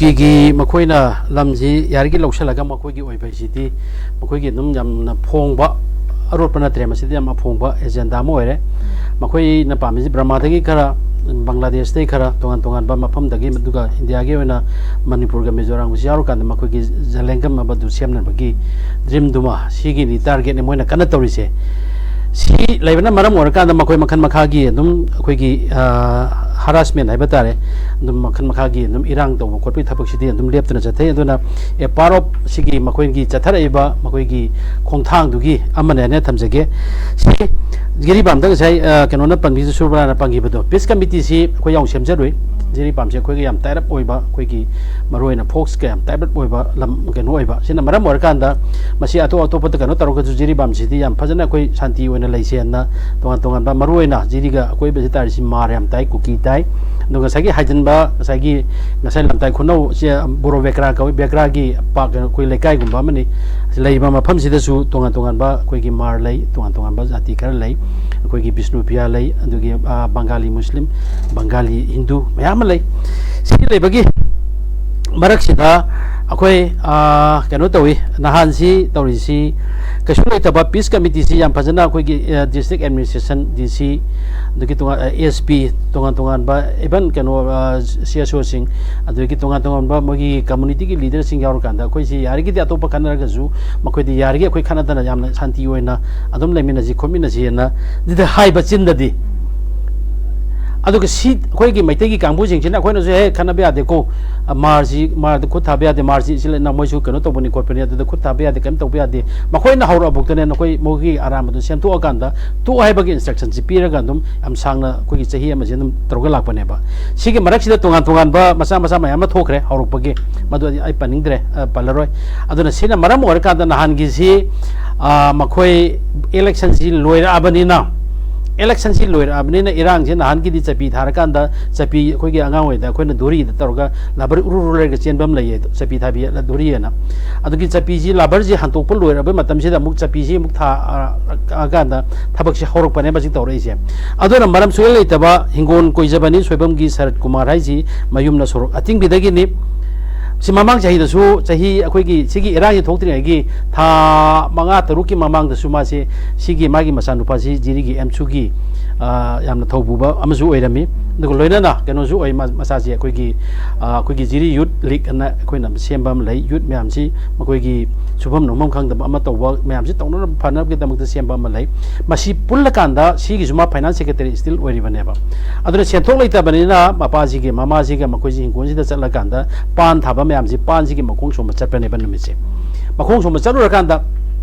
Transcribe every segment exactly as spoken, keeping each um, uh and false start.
ꯀꯤꯒꯤ ꯃꯈꯣꯏꯅ ꯂꯝꯁꯤ ꯌꯥꯔꯤꯒꯩ ꯂꯧꯁꯤꯜꯂꯒ ꯃꯈꯣꯏꯒꯤ ꯑꯣꯏꯕ ꯍꯥꯏꯁꯤꯗꯤ ꯃꯈꯣꯏꯒꯤ ꯑꯗꯨꯝ ꯌꯥꯝꯅ ꯐꯣꯡꯕ, ꯑꯔꯣꯠꯄ ꯅꯠꯇ꯭ꯔꯦ, ꯃꯁꯤꯗꯤ ꯌꯥꯝ ꯑꯐꯣꯡꯕ ꯑꯦꯖꯦꯟꯗꯥ ꯑꯃ ꯑꯣꯏꯔꯦ꯫ ꯃꯈꯣꯏꯅ ꯄꯥꯝꯃꯤꯁꯤ ꯕ꯭ꯔꯃꯥꯗꯒꯤ ꯈꯔ, ꯕꯪꯒ꯭ꯂꯥꯗꯦꯁꯇꯒꯤ ꯈꯔ, ꯇꯣꯉꯥꯟ ꯇꯣꯉꯥꯟꯕ ꯃꯐꯝꯗꯒꯤ, ꯑꯗꯨꯒ ꯏꯟꯗꯤꯌꯥꯒꯤ ꯑꯣꯏꯅ ꯃꯅꯤꯄꯨꯔꯒ ꯃꯤꯖꯣꯔꯥꯝꯒꯁꯤ ꯌꯥꯎꯔꯀꯥꯟꯗ ꯃꯈꯣꯏꯒꯤ ꯖꯂꯦꯡꯒꯝ ꯑꯃꯗꯨ ꯁꯦꯝꯅꯕꯒꯤ ꯗ꯭ꯔꯤꯝꯗꯨꯃ, ꯁꯤꯒꯤꯅꯤ ꯇꯥꯔꯒꯦꯠꯅꯤ ꯃꯣꯏꯅ ꯀꯟꯅ ꯇꯧꯔꯤꯁꯦ꯫ ꯁꯤ ꯂꯩꯕꯅ ꯃꯔꯝ ꯑꯣꯏꯔꯀꯥꯟꯗ ꯃꯈꯣꯏ ꯃꯈꯜ ꯃꯈꯥꯒꯤ ꯑꯗꯨꯝ ꯑꯩꯈꯣꯏꯒꯤ ꯍꯔꯥꯁꯃꯦꯟ ꯍꯥꯏꯕ ꯇꯥꯔꯦ, ꯑꯗꯨꯝ ꯃꯈꯜ ꯃꯈꯥꯒꯤ ꯑꯗꯨꯝ ꯏꯔꯥꯡ ꯇꯧꯕ ꯈꯣꯠꯄꯒꯤ ꯊꯕꯛꯁꯤꯗꯤ ꯑꯗꯨꯝ ꯂꯦꯞꯇꯅ ꯆꯠꯊꯩ꯫ ꯑꯗꯨꯅ ꯑꯦ ꯄꯥꯔꯠ ꯑꯣꯐ ꯁꯤꯒꯤ ꯃꯈꯣꯏꯒꯤ ꯆꯠꯊꯔꯛꯏꯕ ꯃꯈꯣꯏꯒꯤ ꯈꯣꯡꯊꯥꯡꯗꯨꯒꯤ ꯑꯃꯅꯦꯅ ꯊꯝꯖꯒꯦ꯫ ꯁꯤ ꯖꯤꯔꯤꯕꯥꯝꯗ ꯉꯁꯥꯏ, ꯑ, ꯀꯩꯅꯣꯅ ꯄꯟꯕꯤꯗꯨ, ꯁꯨꯔꯕꯂꯥꯅ ꯄꯟꯈꯤꯕꯗꯣ, ꯄꯤꯁ ꯀꯃꯤꯇꯤꯁꯤ ꯑꯩꯈꯣꯏ ꯌꯥꯝ ꯁꯦꯝꯖꯔꯨꯏ꯫ ꯖꯤꯔꯤꯕꯥꯝꯁꯦ ꯑꯩꯈꯣꯏꯒ ꯌꯥꯝ ꯇꯥꯏꯠ ꯑꯞ ꯑꯣꯏꯕ, ꯑꯩꯈꯣꯏꯒꯤ ꯃꯔꯨꯑꯣꯏꯅ ꯐꯣꯛꯁꯀ ꯌꯥꯝ ꯇꯥꯏꯠ ꯑꯞ ꯑꯣꯏꯕ ꯂꯝ ꯀꯩꯅꯣ ꯑꯣꯏꯕ꯫ ꯁꯤꯅ ꯃꯔꯝ ꯑꯣꯏꯔꯀꯥꯟꯗ ꯃꯁꯤ ꯑꯇꯣꯞ ꯑꯇꯣꯞꯄꯗ ꯀꯩꯅꯣ ꯇꯧꯔꯒꯁꯨ ꯖꯤꯔꯤꯕꯥꯝꯁꯤꯗꯤ ꯌꯥꯝ ꯐꯖꯅ ꯑꯩꯈꯣꯏ ꯁꯥꯟꯇꯤ ꯑꯣꯏꯅ ꯂꯩꯁꯦꯅ ꯇꯣꯉꯥꯟ ꯇꯣꯉꯥꯟꯕ, ꯃꯔꯨꯑꯣꯏꯅ ꯖꯤꯔꯤꯒ ꯑꯀꯣꯏꯕꯁꯤ ꯇꯥꯔꯤꯁꯤ ꯃꯥꯔ ꯌꯥꯝ ꯇꯥꯏ, ꯀꯨꯀꯤ ꯇꯥꯏ꯫ ꯑꯗꯣ ꯉꯁꯥꯏꯒꯤ ꯍꯥꯏꯖꯤꯟꯕ, ꯉꯁꯥꯏꯒꯤ ꯉꯁꯥꯏ ꯂꯝꯇꯥꯏ ꯈꯨꯅꯧ, ꯁꯦ ꯕꯣꯔꯣ ꯕꯦꯀ꯭ꯔꯥ ꯀꯧꯏ, ꯕꯦꯀ꯭ꯔꯥꯒꯤ ꯄꯥꯛ, ꯑꯩꯈꯣꯏ ꯂꯩꯀꯥꯏꯒꯨꯝꯕ ꯑꯃꯅꯤ꯫ ꯂꯩꯔꯤꯕ ꯃꯐꯝꯁꯤꯗꯁꯨ ꯇꯣꯉꯥꯟ ꯇꯣꯉꯥꯟꯕ ꯑꯩꯈꯣꯏꯒꯤ ꯃꯥꯔ ꯂꯩ, ꯇꯣꯉꯥꯟ ꯇꯣꯉꯥꯟꯕ ꯖꯥꯇꯤ ꯈꯔ ꯂꯩ, ꯑꯩꯈꯣꯏꯒꯤ ꯕꯤꯁꯅꯨꯄ꯭ꯔꯤꯌꯥ ꯂꯩ, ꯑꯗꯨꯒꯤ, ꯑ, ꯕꯪꯒꯥꯂꯤ ꯃꯨꯁꯂꯤꯝ, ꯕꯪꯒꯥꯂꯤ ꯍꯤꯟꯗꯨ ꯃꯌꯥꯝ ꯑꯃ ꯂꯩ꯫ ꯁꯤ ꯂꯩꯕꯒꯤ ꯃꯔꯛꯁꯤꯗ ꯑꯩꯈꯣꯏ, ꯑ, ꯀꯩꯅꯣ ꯇꯧꯏ, ꯅꯍꯥꯟꯁꯤ ꯇꯧꯔꯤꯁꯤ ꯀꯩꯁꯨ ꯂꯩꯇꯕ ꯄꯤꯁ ꯀꯃꯤꯇꯤꯁꯤ ꯌꯥꯝ ꯐꯖꯅ ꯑꯩꯈꯣꯏꯒꯤ, ꯑ, ꯗꯤꯁꯇ꯭ꯔꯤꯛ ꯑꯦꯗꯃꯤꯅꯤꯁꯇ꯭ꯔꯦꯁꯟ, ꯗꯤ ꯁꯤ, ꯑꯗꯒꯤ ꯇꯣꯉꯥꯟ, ꯑ, ꯑꯦꯁ ꯄꯤ, ꯇꯣꯉꯥꯟ ꯇꯣꯉꯥꯟꯕ, ꯏꯚꯟ ꯀꯩꯅꯣ, ꯑ, ꯁꯤ ꯑꯦꯁ ꯑꯣꯁꯤꯡ, ꯑꯗꯨꯗꯒꯤ ꯇꯣꯉꯥꯟ ꯇꯣꯉꯥꯟꯕ ꯃꯣꯏꯒꯤ ꯀꯝꯃꯨꯅꯤꯇꯤꯒꯤ ꯂꯤꯗꯔꯁꯤꯡ ꯌꯥꯎꯔꯀꯥꯟꯗ ꯑꯩꯈꯣꯏꯁꯤ ꯌꯥꯔꯤꯒꯩꯗꯤ ꯑꯇꯣꯞꯄ ꯈꯠꯅꯔꯒꯁꯨ ꯃꯈꯣꯏꯗꯤ ꯌꯥꯔꯤꯒꯩ ꯑꯩꯈꯣꯏ ꯈꯠꯅꯗꯅ ꯌꯥꯝꯅ ꯁꯥꯟꯇꯤ ꯑꯣꯏꯅ ꯑꯗꯨꯝ ꯂꯩꯃꯤꯟꯅꯁꯤ ꯈꯣꯠꯃꯤꯟꯅꯁꯤꯅ ꯗꯤꯗ ꯍꯥꯏꯕ ꯆꯤꯟꯗꯗꯤ꯫ ꯑꯗꯨꯒ ꯁꯤ ꯑꯩꯈꯣꯏꯒꯤ ꯃꯩꯇꯩꯒꯤ ꯀꯥꯡꯕꯨꯁꯤꯡꯁꯤꯅ ꯑꯩꯈꯣꯏꯅꯁꯨ ꯍꯦꯛ ꯈꯠꯅꯕ ꯌꯥꯗꯦꯀꯣ, ꯑ, ꯃꯥꯔꯁꯤ, ꯃꯥꯔꯗ ꯈꯨꯠ ꯊꯥꯕ ꯌꯥꯗꯦ, ꯃꯥꯔꯁꯤ ꯁꯤ ꯂꯩꯅ ꯃꯣꯏꯁꯨ ꯀꯩꯅꯣ ꯇꯧꯕꯅꯤ ꯈꯣꯠꯄꯅꯤ, ꯑꯗꯨꯗ ꯈꯨꯠ ꯊꯥꯕ ꯌꯥꯗꯦ, ꯀꯩꯅꯣ ꯇꯧꯕ ꯌꯥꯗꯦ꯫ ꯃꯈꯣꯏꯅ ꯍꯧꯔꯛꯑꯕꯧꯇꯅꯦ ꯅꯈꯣꯏ ꯃꯣꯏꯒꯤ ꯑꯔꯥꯟꯕꯗꯨ ꯁꯦꯝꯗꯣꯛꯑꯀꯥꯟꯗ ꯇꯣꯛ ꯍꯥꯏꯕꯒꯤ ꯏꯟꯁꯇ꯭ꯔꯛꯁꯟꯁꯤ ꯄꯤꯔꯒ ꯑꯗꯨꯝ ꯌꯥꯝ ꯁꯥꯡꯅ ꯑꯩꯈꯣꯏꯒꯤ ꯆꯍꯤ ꯑꯃꯁꯦ ꯑꯗꯨꯝ ꯇꯧꯔꯒ ꯂꯥꯛꯄꯅꯦꯕ꯫ ꯁꯤꯒꯤ ꯃꯔꯛꯁꯤꯗ ꯇꯣꯉꯥꯟ ꯇꯣꯉꯥꯟꯕ ꯃꯆꯥ ꯃꯆꯥ ꯃꯌꯥꯝ ꯑꯃ ꯊꯣꯛꯈ꯭ꯔꯦ ꯍꯧꯔꯛꯄꯒꯤ, ꯃꯗꯨ ꯑꯩ ꯄꯟꯅꯤꯡꯗ꯭ꯔꯦ, ꯑ, ꯄꯜꯂꯔꯣꯏ꯫ ꯑꯗꯨꯅ ꯁꯤꯅ ꯃꯔꯝ ꯑꯣꯏꯔꯀꯥꯟꯗ ꯅꯍꯥꯟꯒꯤꯁꯤ, ꯑ, ꯃꯈꯣꯏ ꯏꯂꯦꯛꯁꯟꯁꯤ ꯂꯣꯏꯔꯛꯑꯕꯅꯤꯅ, ꯏꯂꯦꯛꯁꯟꯁꯤ ꯂꯣꯏꯔꯛꯑꯕꯅꯤꯅ ꯏꯔꯥꯡꯁꯤ ꯅꯍꯥꯟꯒꯤꯗꯤ ꯆꯄꯤ ꯊꯥꯔꯀꯥꯟꯗ ꯆꯄꯤ ꯑꯩꯈꯣꯏꯒꯤ ꯑꯉꯥꯡ ꯑꯣꯏꯔꯤꯉꯩꯗ ꯑꯩꯈꯣꯏꯅ ꯗꯣꯔꯤꯗ ꯇꯧꯔꯒ ꯂꯕꯔ ꯎꯔꯨ ꯎꯔꯨ ꯂꯩꯔꯒ ꯆꯦꯟꯕ ꯑꯃ ꯂꯩꯌꯦ, ꯆꯄꯤ ꯊꯥꯕꯤ ꯗꯣꯔꯤ ꯍꯥꯏꯅ꯫ ꯑꯗꯨꯒꯤ ꯆꯄꯤꯁꯤ ꯂꯕꯔꯁꯤ ꯍꯟꯇꯣꯛꯄ ꯂꯣꯏꯔꯕ ꯃꯇꯝꯁꯤꯗ ꯑꯃꯨꯛ ꯆꯄꯤꯁꯤ ꯑꯃꯨꯛ ꯊꯥ, ꯑ, ꯀꯥꯟꯗ ꯊꯕꯛꯁꯤ ꯍꯧꯔꯛꯄꯅꯦ ꯃꯁꯤ ꯇꯧꯔꯛꯏꯁꯦ꯫ ꯑꯗꯨꯅ ꯃꯔꯝ ꯁꯨꯡꯂꯩ ꯂꯩꯇꯕ ꯍꯤꯡꯒꯣꯜ ꯀꯣꯏꯖꯕꯅꯤ ꯁꯣꯏꯕꯝꯒꯤ ꯁꯔꯠ ꯀꯨꯃꯥꯔ ꯍꯥꯏꯁꯤ ꯃꯌꯨꯝꯅ ꯁꯣꯔꯣꯛ ꯑꯇꯤꯡꯕꯤꯗꯒꯤꯅꯤ꯫ ꯁꯤ ꯃꯃꯥꯡ ꯆꯍꯤꯗꯁꯨ, ꯆꯍꯤ ꯑꯩꯈꯣꯏꯒꯤ ꯁꯤꯒꯤ ꯏꯔꯥꯡꯁꯤ ꯊꯣꯛꯇ꯭ꯔꯤꯉꯩꯒꯤ ꯊꯥ ꯃꯉꯥ ꯇꯔꯨꯛꯀꯤ ꯃꯃꯥꯡꯗꯁꯨ ꯃꯥꯁꯤ ꯁꯤꯒꯤ ꯃꯥꯒꯤ ꯃꯆꯥꯅꯨꯄꯥꯁꯤ ꯖꯤꯔꯤꯒꯤ ꯑꯦꯝꯁꯨꯒꯤ, ꯑ, ꯌꯥꯝꯅ ꯊꯧꯕꯨꯕ ꯑꯃꯁꯨ ꯑꯣꯏꯔꯝꯃꯤ꯫ ꯑꯗꯨꯒ ꯂꯣꯏꯅꯅ ꯀꯩꯅꯣꯁꯨ ꯑꯣꯏ, ꯃ-, ꯃꯆꯥꯁꯤ ꯑꯩꯈꯣꯏꯒꯤ, ꯑ, ꯑꯩꯈꯣꯏꯒꯤ ꯖꯤꯔꯤ ꯌꯨꯠ ꯂꯤꯒ ꯑꯅ ꯑꯩꯈꯣꯏꯅ ꯁꯦꯝꯕ ꯑꯃ ꯂꯩ꯫ ꯌꯨꯠ ꯃꯌꯥꯝꯁꯤ ꯃꯈꯣꯏꯒꯤ ꯁꯨꯐꯝ ꯅꯣꯝꯐꯝ ꯈꯪꯗꯕ ꯑꯃ ꯇꯧꯕ ꯃꯌꯥꯝꯁꯤ ꯇꯧꯅꯅꯕ ꯐꯅꯕꯒꯤꯗꯃꯛꯇ ꯁꯦꯝꯕ ꯑꯃ ꯂꯩ꯫ ꯃꯁꯤ ꯄꯨꯜꯂꯀꯥꯟꯗ ꯁꯤꯒꯤꯁꯨ ꯃꯥ ꯐꯥꯏꯅꯥꯟꯁ ꯁꯦꯀ꯭ꯔꯦꯇꯔꯤ ꯁ꯭ꯇꯤꯜ ꯑꯣꯏꯔꯤꯕꯅꯦꯕ꯫ ꯑꯗꯨꯅ ꯁꯦꯟꯊꯣꯛ ꯂꯩꯇꯕꯅꯤꯅ ꯃꯄꯥꯁꯤꯒꯤ, ꯃꯃꯥꯁꯤꯒ ꯃꯈꯣꯏꯁꯤ ꯍꯤꯡꯒꯣꯜꯁꯤꯗ ꯆꯠꯂꯀꯥꯟꯗ ꯄꯥꯟ ꯊꯥꯕ ꯃꯌꯥꯝꯁꯤ, ꯄꯥꯟꯁꯤꯒꯤ ꯃꯈꯣꯡ ꯁꯣꯝꯕ ꯆꯠꯄꯅꯦꯕ ꯅꯨꯃꯤꯠꯁꯦ꯫ ꯃꯈꯣꯡ ꯁꯣꯝꯕ ꯆꯠꯂꯨꯔꯀꯥꯟꯗ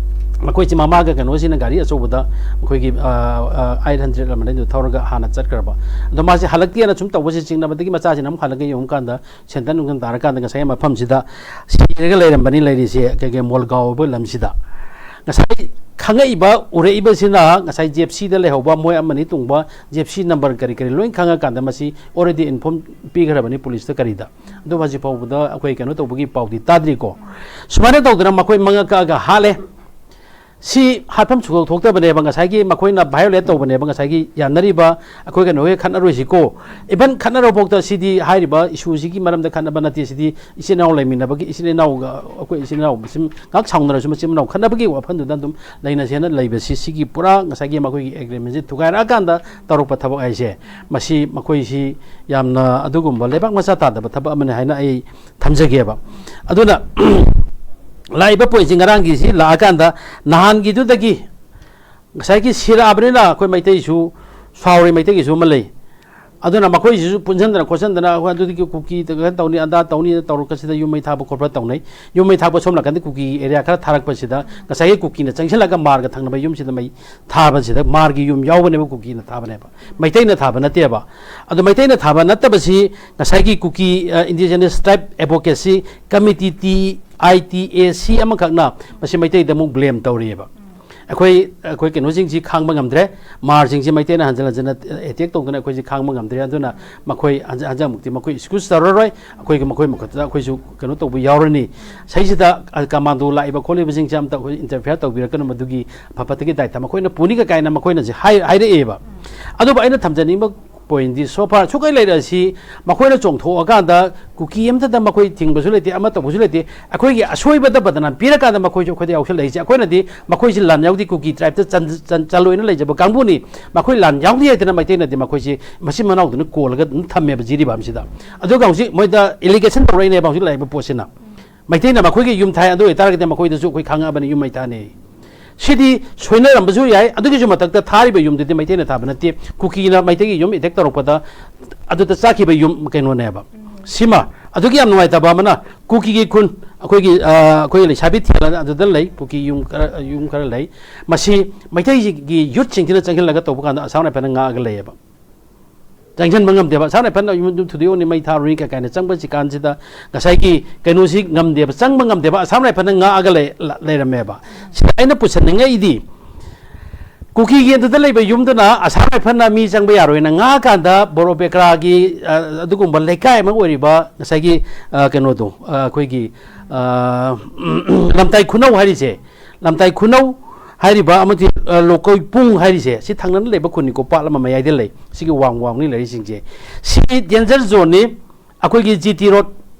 ꯃꯈꯣꯏꯁꯤ ꯃꯃꯥꯒ ꯀꯩꯅꯣꯁꯤꯅ ꯒꯥꯔꯤ ꯑꯆꯧꯕꯗ, ꯃꯈꯣꯏꯒꯤ, ꯑ, ꯑ, ꯑꯩꯠ ꯍꯟꯗ꯭ꯔꯦꯗ ꯑꯃ ꯂꯩꯗꯨ ꯊꯧꯔꯒ ꯍꯥꯟꯅ ꯆꯠꯈ꯭ꯔꯕ꯫ ꯑꯗꯣ ꯃꯥꯁꯦ ꯍꯜꯂꯛꯇꯦꯅ ꯁꯨꯝ ꯇꯧꯕꯁꯦ ꯆꯤꯡꯅꯕꯗꯒꯤ ꯃꯆꯥꯁꯤꯅ ꯑꯃꯨꯛ ꯍꯜꯂꯒ ꯌꯦꯡꯉꯨꯀꯥꯟꯗ ꯁꯦꯟꯗꯟ ꯅꯨꯡꯗꯟ ꯇꯥꯔꯀꯥꯟꯗ ꯉꯁꯥꯏ ꯃꯐꯝꯁꯤꯗ ꯁꯤꯔꯒ ꯂꯩꯔꯝꯕꯅꯤ, ꯂꯩꯔꯤꯁꯦ ꯀꯩ ꯀꯩ ꯃꯣꯜꯒꯥꯎ ꯍꯥꯏꯕ ꯂꯝꯁꯤꯗ꯫ ꯉꯁꯥꯏ ꯈꯪꯉꯛꯏꯕ, ꯎꯔꯛꯏꯕꯁꯤꯅ ꯉꯁꯥꯏ ꯖꯦꯞꯁꯤꯗ ꯂꯩꯍꯧꯕ ꯃꯣꯏ ꯑꯃꯅꯤ ꯇꯣꯡꯕ ꯖꯦꯞꯁꯤ ꯅꯝꯕꯔ ꯀꯔꯤ ꯀꯔꯤ ꯂꯣꯏ ꯈꯪꯉꯀꯥꯟꯗ ꯃꯁꯤ already inform ꯄꯤꯈ꯭ꯔꯕꯅꯤ ꯄꯨꯂꯤꯁꯇ ꯀꯔꯤꯗ꯫ ꯑꯗꯨ ꯍꯧꯖꯤꯛ ꯐꯥꯎꯕꯗ ꯑꯩꯈꯣꯏ ꯀꯩꯅꯣ ꯇꯧꯕꯒꯤ ꯄꯥꯎꯗꯤ ꯇꯥꯗ꯭ꯔꯤꯀꯣ꯫ ꯁꯨꯃꯥꯏꯅ ꯇꯧꯗꯅ ꯃꯈꯣꯏ ꯃꯉꯛ ꯀꯛꯑꯒ ꯍꯥꯠꯂꯦ꯫ ꯁꯤ ꯍꯥꯠꯐꯝ ꯁꯨꯡꯊꯣꯛ ꯊꯣꯛꯇꯕꯅꯦꯕ꯫ ꯉꯁꯥꯏꯒꯤ ꯃꯈꯣꯏꯅ violate ꯇꯧꯕꯅꯦꯕ, ꯉꯁꯥꯏꯒꯤ ꯌꯥꯅꯔꯤꯕ ꯑꯩꯈꯣꯏ ꯀꯩꯅꯣꯒꯤ ꯈꯠꯅꯔꯣꯏꯁꯤꯀꯣ꯫ Even ꯈꯠꯅꯔꯐꯥꯎꯗ ꯁꯤꯗꯤ ꯍꯥꯏꯔꯤꯕ ꯏꯁꯨꯁꯤꯒꯤ ꯃꯔꯝꯗ ꯈꯠꯅꯕ ꯅꯠꯇꯦ꯫ ꯁꯤꯗꯤ ꯏꯆꯤꯟ ꯏꯅꯥꯎ ꯂꯩꯃꯤꯟꯅꯕꯒꯤ, ꯏꯆꯤꯟ ꯏꯅꯥꯎꯒ, ꯑꯩꯈꯣꯏ ꯏꯆꯤꯟ ꯏꯅꯥꯎ ꯃꯁꯤꯡ ꯉꯥꯏꯍꯥꯛ ꯁꯥꯎꯅꯔꯁꯨ ꯃꯆꯤꯟ ꯃꯅꯥꯎ ꯈꯠꯅꯕꯒꯤ ꯋꯥꯐꯝꯗꯨꯗ ꯑꯗꯨꯝ ꯂꯩꯅꯁꯦꯅ ꯂꯩꯕꯁꯤ, ꯁꯤꯒꯤ ꯄꯨꯔꯥ ꯉꯁꯥꯏꯒꯤ ꯃꯈꯣꯏꯒꯤ agreementꯁꯤ ꯊꯨꯒꯥꯏꯔꯛꯑꯀꯥꯟꯗ ꯇꯧꯔꯛꯄ ꯊꯕꯛ ꯍꯥꯏꯁꯦ, ꯃꯁꯤ ꯃꯈꯣꯏꯁꯤ ꯌꯥꯝꯅ ꯑꯗꯨꯒꯨꯝꯕ ꯂꯩꯕꯥꯛ ꯃꯆꯥ ꯇꯥꯗꯕ ꯊꯕꯛ ꯑꯃꯅꯤ ꯍꯥꯏꯅ ꯑꯩ ꯊꯝꯖꯒꯦꯕ꯫ ꯑꯗꯨꯅ ꯂꯥꯛꯏꯕ ꯄꯣꯏꯟꯁꯤ ꯉꯔꯥꯡꯒꯤꯁꯤ ꯂꯥꯛꯑꯀꯥꯟꯗ ꯅꯍꯥꯟꯒꯤꯗꯨꯗꯒꯤ ꯉꯁꯥꯏꯒꯤ ꯁꯤꯔꯛꯑꯕꯅꯤꯅ ꯑꯩꯈꯣꯏ ꯃꯩꯇꯩꯁꯨ ꯁꯥꯎꯔꯤ, ꯃꯩꯇꯩꯒꯤꯁꯨ ꯑꯃ ꯂꯩ꯫ ꯑꯗꯨꯅ ꯃꯈꯣꯏꯁꯤꯁꯨ ꯄꯨꯟꯁꯤꯟꯗꯅ ꯈꯣꯠꯆꯟꯗꯅ ꯑꯩꯈꯣꯏ ꯑꯗꯨꯗꯒꯤ ꯀꯨꯀꯤ ꯈꯔ ꯇꯧꯅꯤ, ꯑꯗꯥ ꯇꯧꯅꯤ ꯇꯧꯔꯛꯄꯁꯤꯗ ꯌꯨꯝ ꯃꯩ ꯊꯥꯕ ꯈꯣꯠꯄ ꯇꯧꯅꯩ꯫ ꯌꯨꯝ ꯃꯩ ꯊꯥꯛꯄ ꯁꯣꯝ ꯅꯥꯀꯟꯗ ꯀꯨꯀꯤ area ꯈꯔ ꯊꯥꯔꯛꯄꯁꯤꯗ ꯉꯁꯥꯏꯒꯤ ꯀꯨꯀꯤꯅ ꯆꯪꯁꯤꯜꯂꯒ ꯃꯥꯔꯒ ꯊꯪꯅꯕ ꯌꯨꯝꯁꯤꯗ ꯃꯩ ꯊꯥꯕꯁꯤꯗ ꯃꯥꯔꯒꯤ ꯌꯨꯝ ꯌꯥꯎꯕꯅꯦꯕ, ꯀꯨꯀꯤꯅ ꯊꯥꯕꯅꯦꯕ, ꯃꯩꯇꯩꯅ ꯊꯥꯕ ꯅꯠꯇꯦꯕ꯫ ꯑꯗꯣ ꯃꯩꯇꯩꯅ ꯊꯥꯕ ꯅꯠꯇꯕꯁꯤ ꯉꯁꯥꯏꯒꯤ ꯀꯨꯀꯤ, ꯑ, Indigenous Tribe Advocacy Committee, T I T A ꯁꯤ ꯑꯃꯈꯛꯅ ꯃꯁꯤ ꯃꯩꯇꯩꯗ ꯑꯃꯨꯛ blame ꯇꯧꯔꯤꯑꯕ꯫ ꯑꯩꯈꯣꯏ, ꯑꯩꯈꯣꯏ ꯀꯩꯅꯣꯁꯤꯡꯁꯤ ꯈꯥꯡꯕ ꯉꯝꯗ꯭ꯔꯦ, ꯃꯥꯔꯁꯤꯡꯁꯤ ꯃꯩꯇꯩꯅ ꯍꯟꯖꯤꯟ ꯍꯟꯖꯤꯟꯅ attack ꯇꯧꯗꯅ ꯑꯩꯈꯣꯏꯁꯤ ꯈꯥꯡꯕ ꯉꯝꯗ꯭ꯔꯦ꯫ ꯑꯗꯨꯅ ꯃꯈꯣꯏ ꯍꯟꯖ-, ꯍꯟꯗꯛꯃꯨꯛꯇꯤ ꯃꯈꯣꯏ excuse ꯇꯧꯔꯔꯣꯏ, ꯑꯩꯈꯣꯏꯒꯤ ꯃꯈꯣꯏ ꯃꯈꯨꯠꯇ ꯑꯩꯈꯣꯏꯁꯨ ꯀꯩꯅꯣ ꯇꯧꯕ ꯌꯥꯎꯔꯅꯤ꯫ ꯁꯤꯁꯤꯗ commando ꯂꯥꯛꯏꯕ ꯈꯣꯠꯂꯤꯕꯁꯤꯡꯁꯦ ꯑꯝꯇ ꯑꯩꯈꯣꯏ interfere ꯇꯧꯕꯤꯔꯛꯀꯅꯨ, ꯃꯗꯨꯒꯤ ꯐ-, ꯐꯠꯇꯒꯤ ꯗꯥꯏꯇ ꯃꯈꯣꯏꯅ ꯄꯨꯅꯤꯒ ꯀꯥꯏꯅ ꯃꯈꯣꯏꯅꯁꯦ ꯍꯥꯏ-, ꯍꯥꯏꯔꯛꯑꯦꯕ꯫ ꯑꯗꯨꯕꯨ ꯑꯩꯅ ꯊꯝꯖꯅꯤꯡꯕ ꯄꯣꯏꯟꯗꯤ ꯁꯣ ꯐꯥꯔ ꯁꯨꯛꯂꯩ ꯂꯩꯔꯁꯤ, ꯃꯈꯣꯏꯅ ꯆꯣꯡꯊꯣꯛꯑꯀꯥꯟꯗ ꯀꯨꯀꯤ ꯑꯝꯇꯗ ꯃꯈꯣꯏ ꯊꯤꯡꯕꯁꯨ ꯂꯩꯇꯦ, ꯑꯃ ꯇꯧꯕꯁꯨ ꯂꯩꯇꯦ꯫ ꯑꯩꯈꯣꯏꯒꯤ ꯑꯁꯣꯏꯕꯗ ꯕꯗꯅꯥꯝ ꯄꯤꯔꯀꯥꯟꯗ ꯃꯈꯣꯏꯁꯨ ꯑꯩꯈꯣꯏꯗ ꯌꯥꯎꯁꯜꯂꯛꯏꯁꯦ꯫ ꯑꯩꯈꯣꯏꯅꯗꯤ ꯃꯈꯣꯏꯁꯤ ꯂꯥꯟ ꯌꯥꯎꯗꯦ, ꯀꯨꯀꯤ ꯇ꯭ꯔꯥꯏꯞꯇ ꯆꯟ-, ꯆꯟ-, ꯆꯜꯂꯣꯏꯅ ꯂꯩꯖꯕ ꯀꯥꯡꯕꯨꯅꯤ, ꯃꯈꯣꯏ ꯂꯥꯟ ꯌꯥꯎꯗꯦ ꯍꯥꯏꯗꯅ ꯃꯩꯇꯩꯅꯗꯤ ꯃꯈꯣꯏꯁꯤ ꯃꯆꯤꯟ ꯃꯅꯥꯎꯗꯨꯅ ꯀꯣꯜꯂꯒ ꯑꯗꯨꯝ ꯊꯝꯃꯦꯕ ꯖꯤꯔꯤꯕꯥꯝꯁꯤꯗ꯫ ꯑꯗꯨꯒ ꯍꯧꯖꯤꯛ ꯃꯣꯏꯗ ꯑꯦꯂꯤꯒꯦꯁꯟ ꯇꯧꯔꯛꯏꯅꯦꯕ ꯍꯧꯖꯤꯛ ꯂꯥꯛꯏꯕ ꯄꯣꯠꯁꯤꯅ꯫ ꯃꯩꯇꯩꯅ ꯃꯈꯣꯏꯒꯤ ꯌꯨꯝ ꯊꯥꯏ, ꯑꯗꯨ ꯑꯣꯏꯇꯥꯔꯒꯗꯤ ꯃꯈꯣꯏꯗꯁꯨ ꯑꯩꯈꯣꯏ ꯈꯪꯉꯕꯅꯤ ꯌꯨꯝ ꯃꯩ ꯊꯥꯅꯤ꯫ ꯁꯤꯗꯤ ꯁꯣꯏꯅꯔꯝꯕꯁꯨ ꯌꯥꯏ꯫ ꯑꯗꯨꯒꯤꯁꯨ ꯃꯊꯛꯇ ꯊꯥꯔꯤꯕ ꯌꯨꯝꯗꯨꯗꯤ ꯃꯩꯇꯩꯅ ꯊꯥꯕ ꯅꯠꯇꯦ, ꯀꯨꯀꯤꯅ ꯃꯩꯇꯩꯒꯤ ꯌꯨꯝ ꯑꯦꯇꯦꯛ ꯇꯧꯔꯛꯄꯗ ꯑꯗꯨꯗ ꯆꯥꯈꯤꯕ ꯌꯨꯝ ꯀꯩꯅꯣꯅꯦꯕ꯫ ꯁꯤꯃ ꯑꯗꯨꯒꯤ ꯌꯥꯝ ꯅꯨꯡꯉꯥꯏꯇꯕ ꯑꯃꯅ, ꯀꯨꯀꯤꯒꯤ ꯈꯨꯟ, ꯑꯩꯈꯣꯏꯒꯤ, ꯑ, ꯑꯩꯈꯣꯏꯒꯤ ꯂꯩꯁꯥꯕꯤ ꯊꯦꯜꯂꯅ ꯑꯗꯨꯗ ꯂꯩ, ꯀꯨꯀꯤ ꯌꯨꯝ ꯈꯔ, ꯌꯨꯝ ꯈꯔ ꯂꯩ꯫ ꯃꯁꯤ ꯃꯩꯇꯩꯒꯤ ꯌꯨꯠꯁꯤꯡꯁꯤꯅ ꯆꯪꯁꯤꯜꯂꯒ ꯇꯧꯕ ꯀꯥꯟꯗ ꯑꯁꯥꯝ ꯔꯥꯏꯐꯜꯅ ꯉꯥꯛꯑꯒ ꯂꯩꯌꯦꯕ꯫ ꯆꯪꯁꯤꯟꯕ ꯉꯝꯗꯦꯕ꯫ ꯑꯁꯥꯝ ꯔꯥꯏꯐꯜꯅ ꯌꯨꯝ, ꯌꯨꯝ ꯊꯨꯗꯦꯛꯑꯣꯅꯤ, ꯃꯩ ꯊꯥꯔꯨꯅꯤ ꯀꯩ ꯀꯥꯏꯅ ꯆꯪꯕꯁꯤ ꯀꯥꯟꯁꯤꯗ ꯉꯁꯥꯏꯒꯤ ꯀꯩꯅꯣꯁꯤ ꯉꯝꯗꯦꯕ, ꯆꯪꯕ ꯉꯝꯗꯦꯕ꯫ ꯑꯁꯥꯝ ꯔꯥꯏꯐꯜꯅ ꯉꯥꯛꯑꯒ ꯂꯩ-, ꯂ-, ꯂꯩꯔꯝꯃꯦꯕ꯫ ꯁꯤꯗ ꯑꯩꯅ ꯄꯨꯁꯟꯅꯤꯡꯉꯛꯏꯗꯤ, ꯀꯨꯀꯤꯒꯤ ꯑꯗꯨꯗ ꯂꯩꯕ ꯌꯨꯝꯗꯨꯅ ꯑꯁꯥꯝ ꯔꯥꯏꯐꯜꯅ ꯃꯤ ꯆꯪꯕ ꯌꯥꯔꯣꯏꯅ ꯉꯥꯛꯑꯀꯥꯟꯗ ꯕꯣꯔꯣ ꯕꯦꯀ꯭ꯔꯥꯒꯤ, ꯑ, ꯑꯗꯨꯒꯨꯝꯕ ꯂꯩꯀꯥꯏ ꯑꯃ ꯑꯣꯏꯔꯤꯕ ꯉꯁꯥꯏꯒꯤ, ꯑ, ꯀꯩꯅꯣꯗꯣ, ꯑ, ꯑꯩꯈꯣꯏꯒꯤ, ꯑ, ꯂꯝꯇꯥꯏ ꯈꯨꯅꯧ ꯍꯥꯏꯔꯤꯁꯦ, ꯂꯝꯇꯥꯏ ꯈꯨꯅꯧ ꯍꯥꯏꯔꯤꯕ ꯑꯃꯗꯤ, ꯑ, ꯂꯣꯀꯣꯏ ꯄꯨꯡ ꯍꯥꯏꯔꯤꯁꯦ, ꯁꯤ ꯊꯪꯅꯅ ꯂꯩꯕ ꯈꯨꯟꯅꯤꯀꯣ, ꯄꯥꯠ ꯑꯃ ꯃꯌꯥꯏꯗ ꯂꯩ꯫ ꯁꯤꯒꯤ ꯋꯥꯡ ꯋꯥꯡꯅꯤ ꯂꯩꯔꯤꯁꯤꯡꯁꯦ꯫ ꯁꯤ danger zoneꯅꯤ꯫ ꯑꯩꯈꯣꯏꯒꯤ ꯖꯤ ꯇꯤ ꯔꯣꯗ,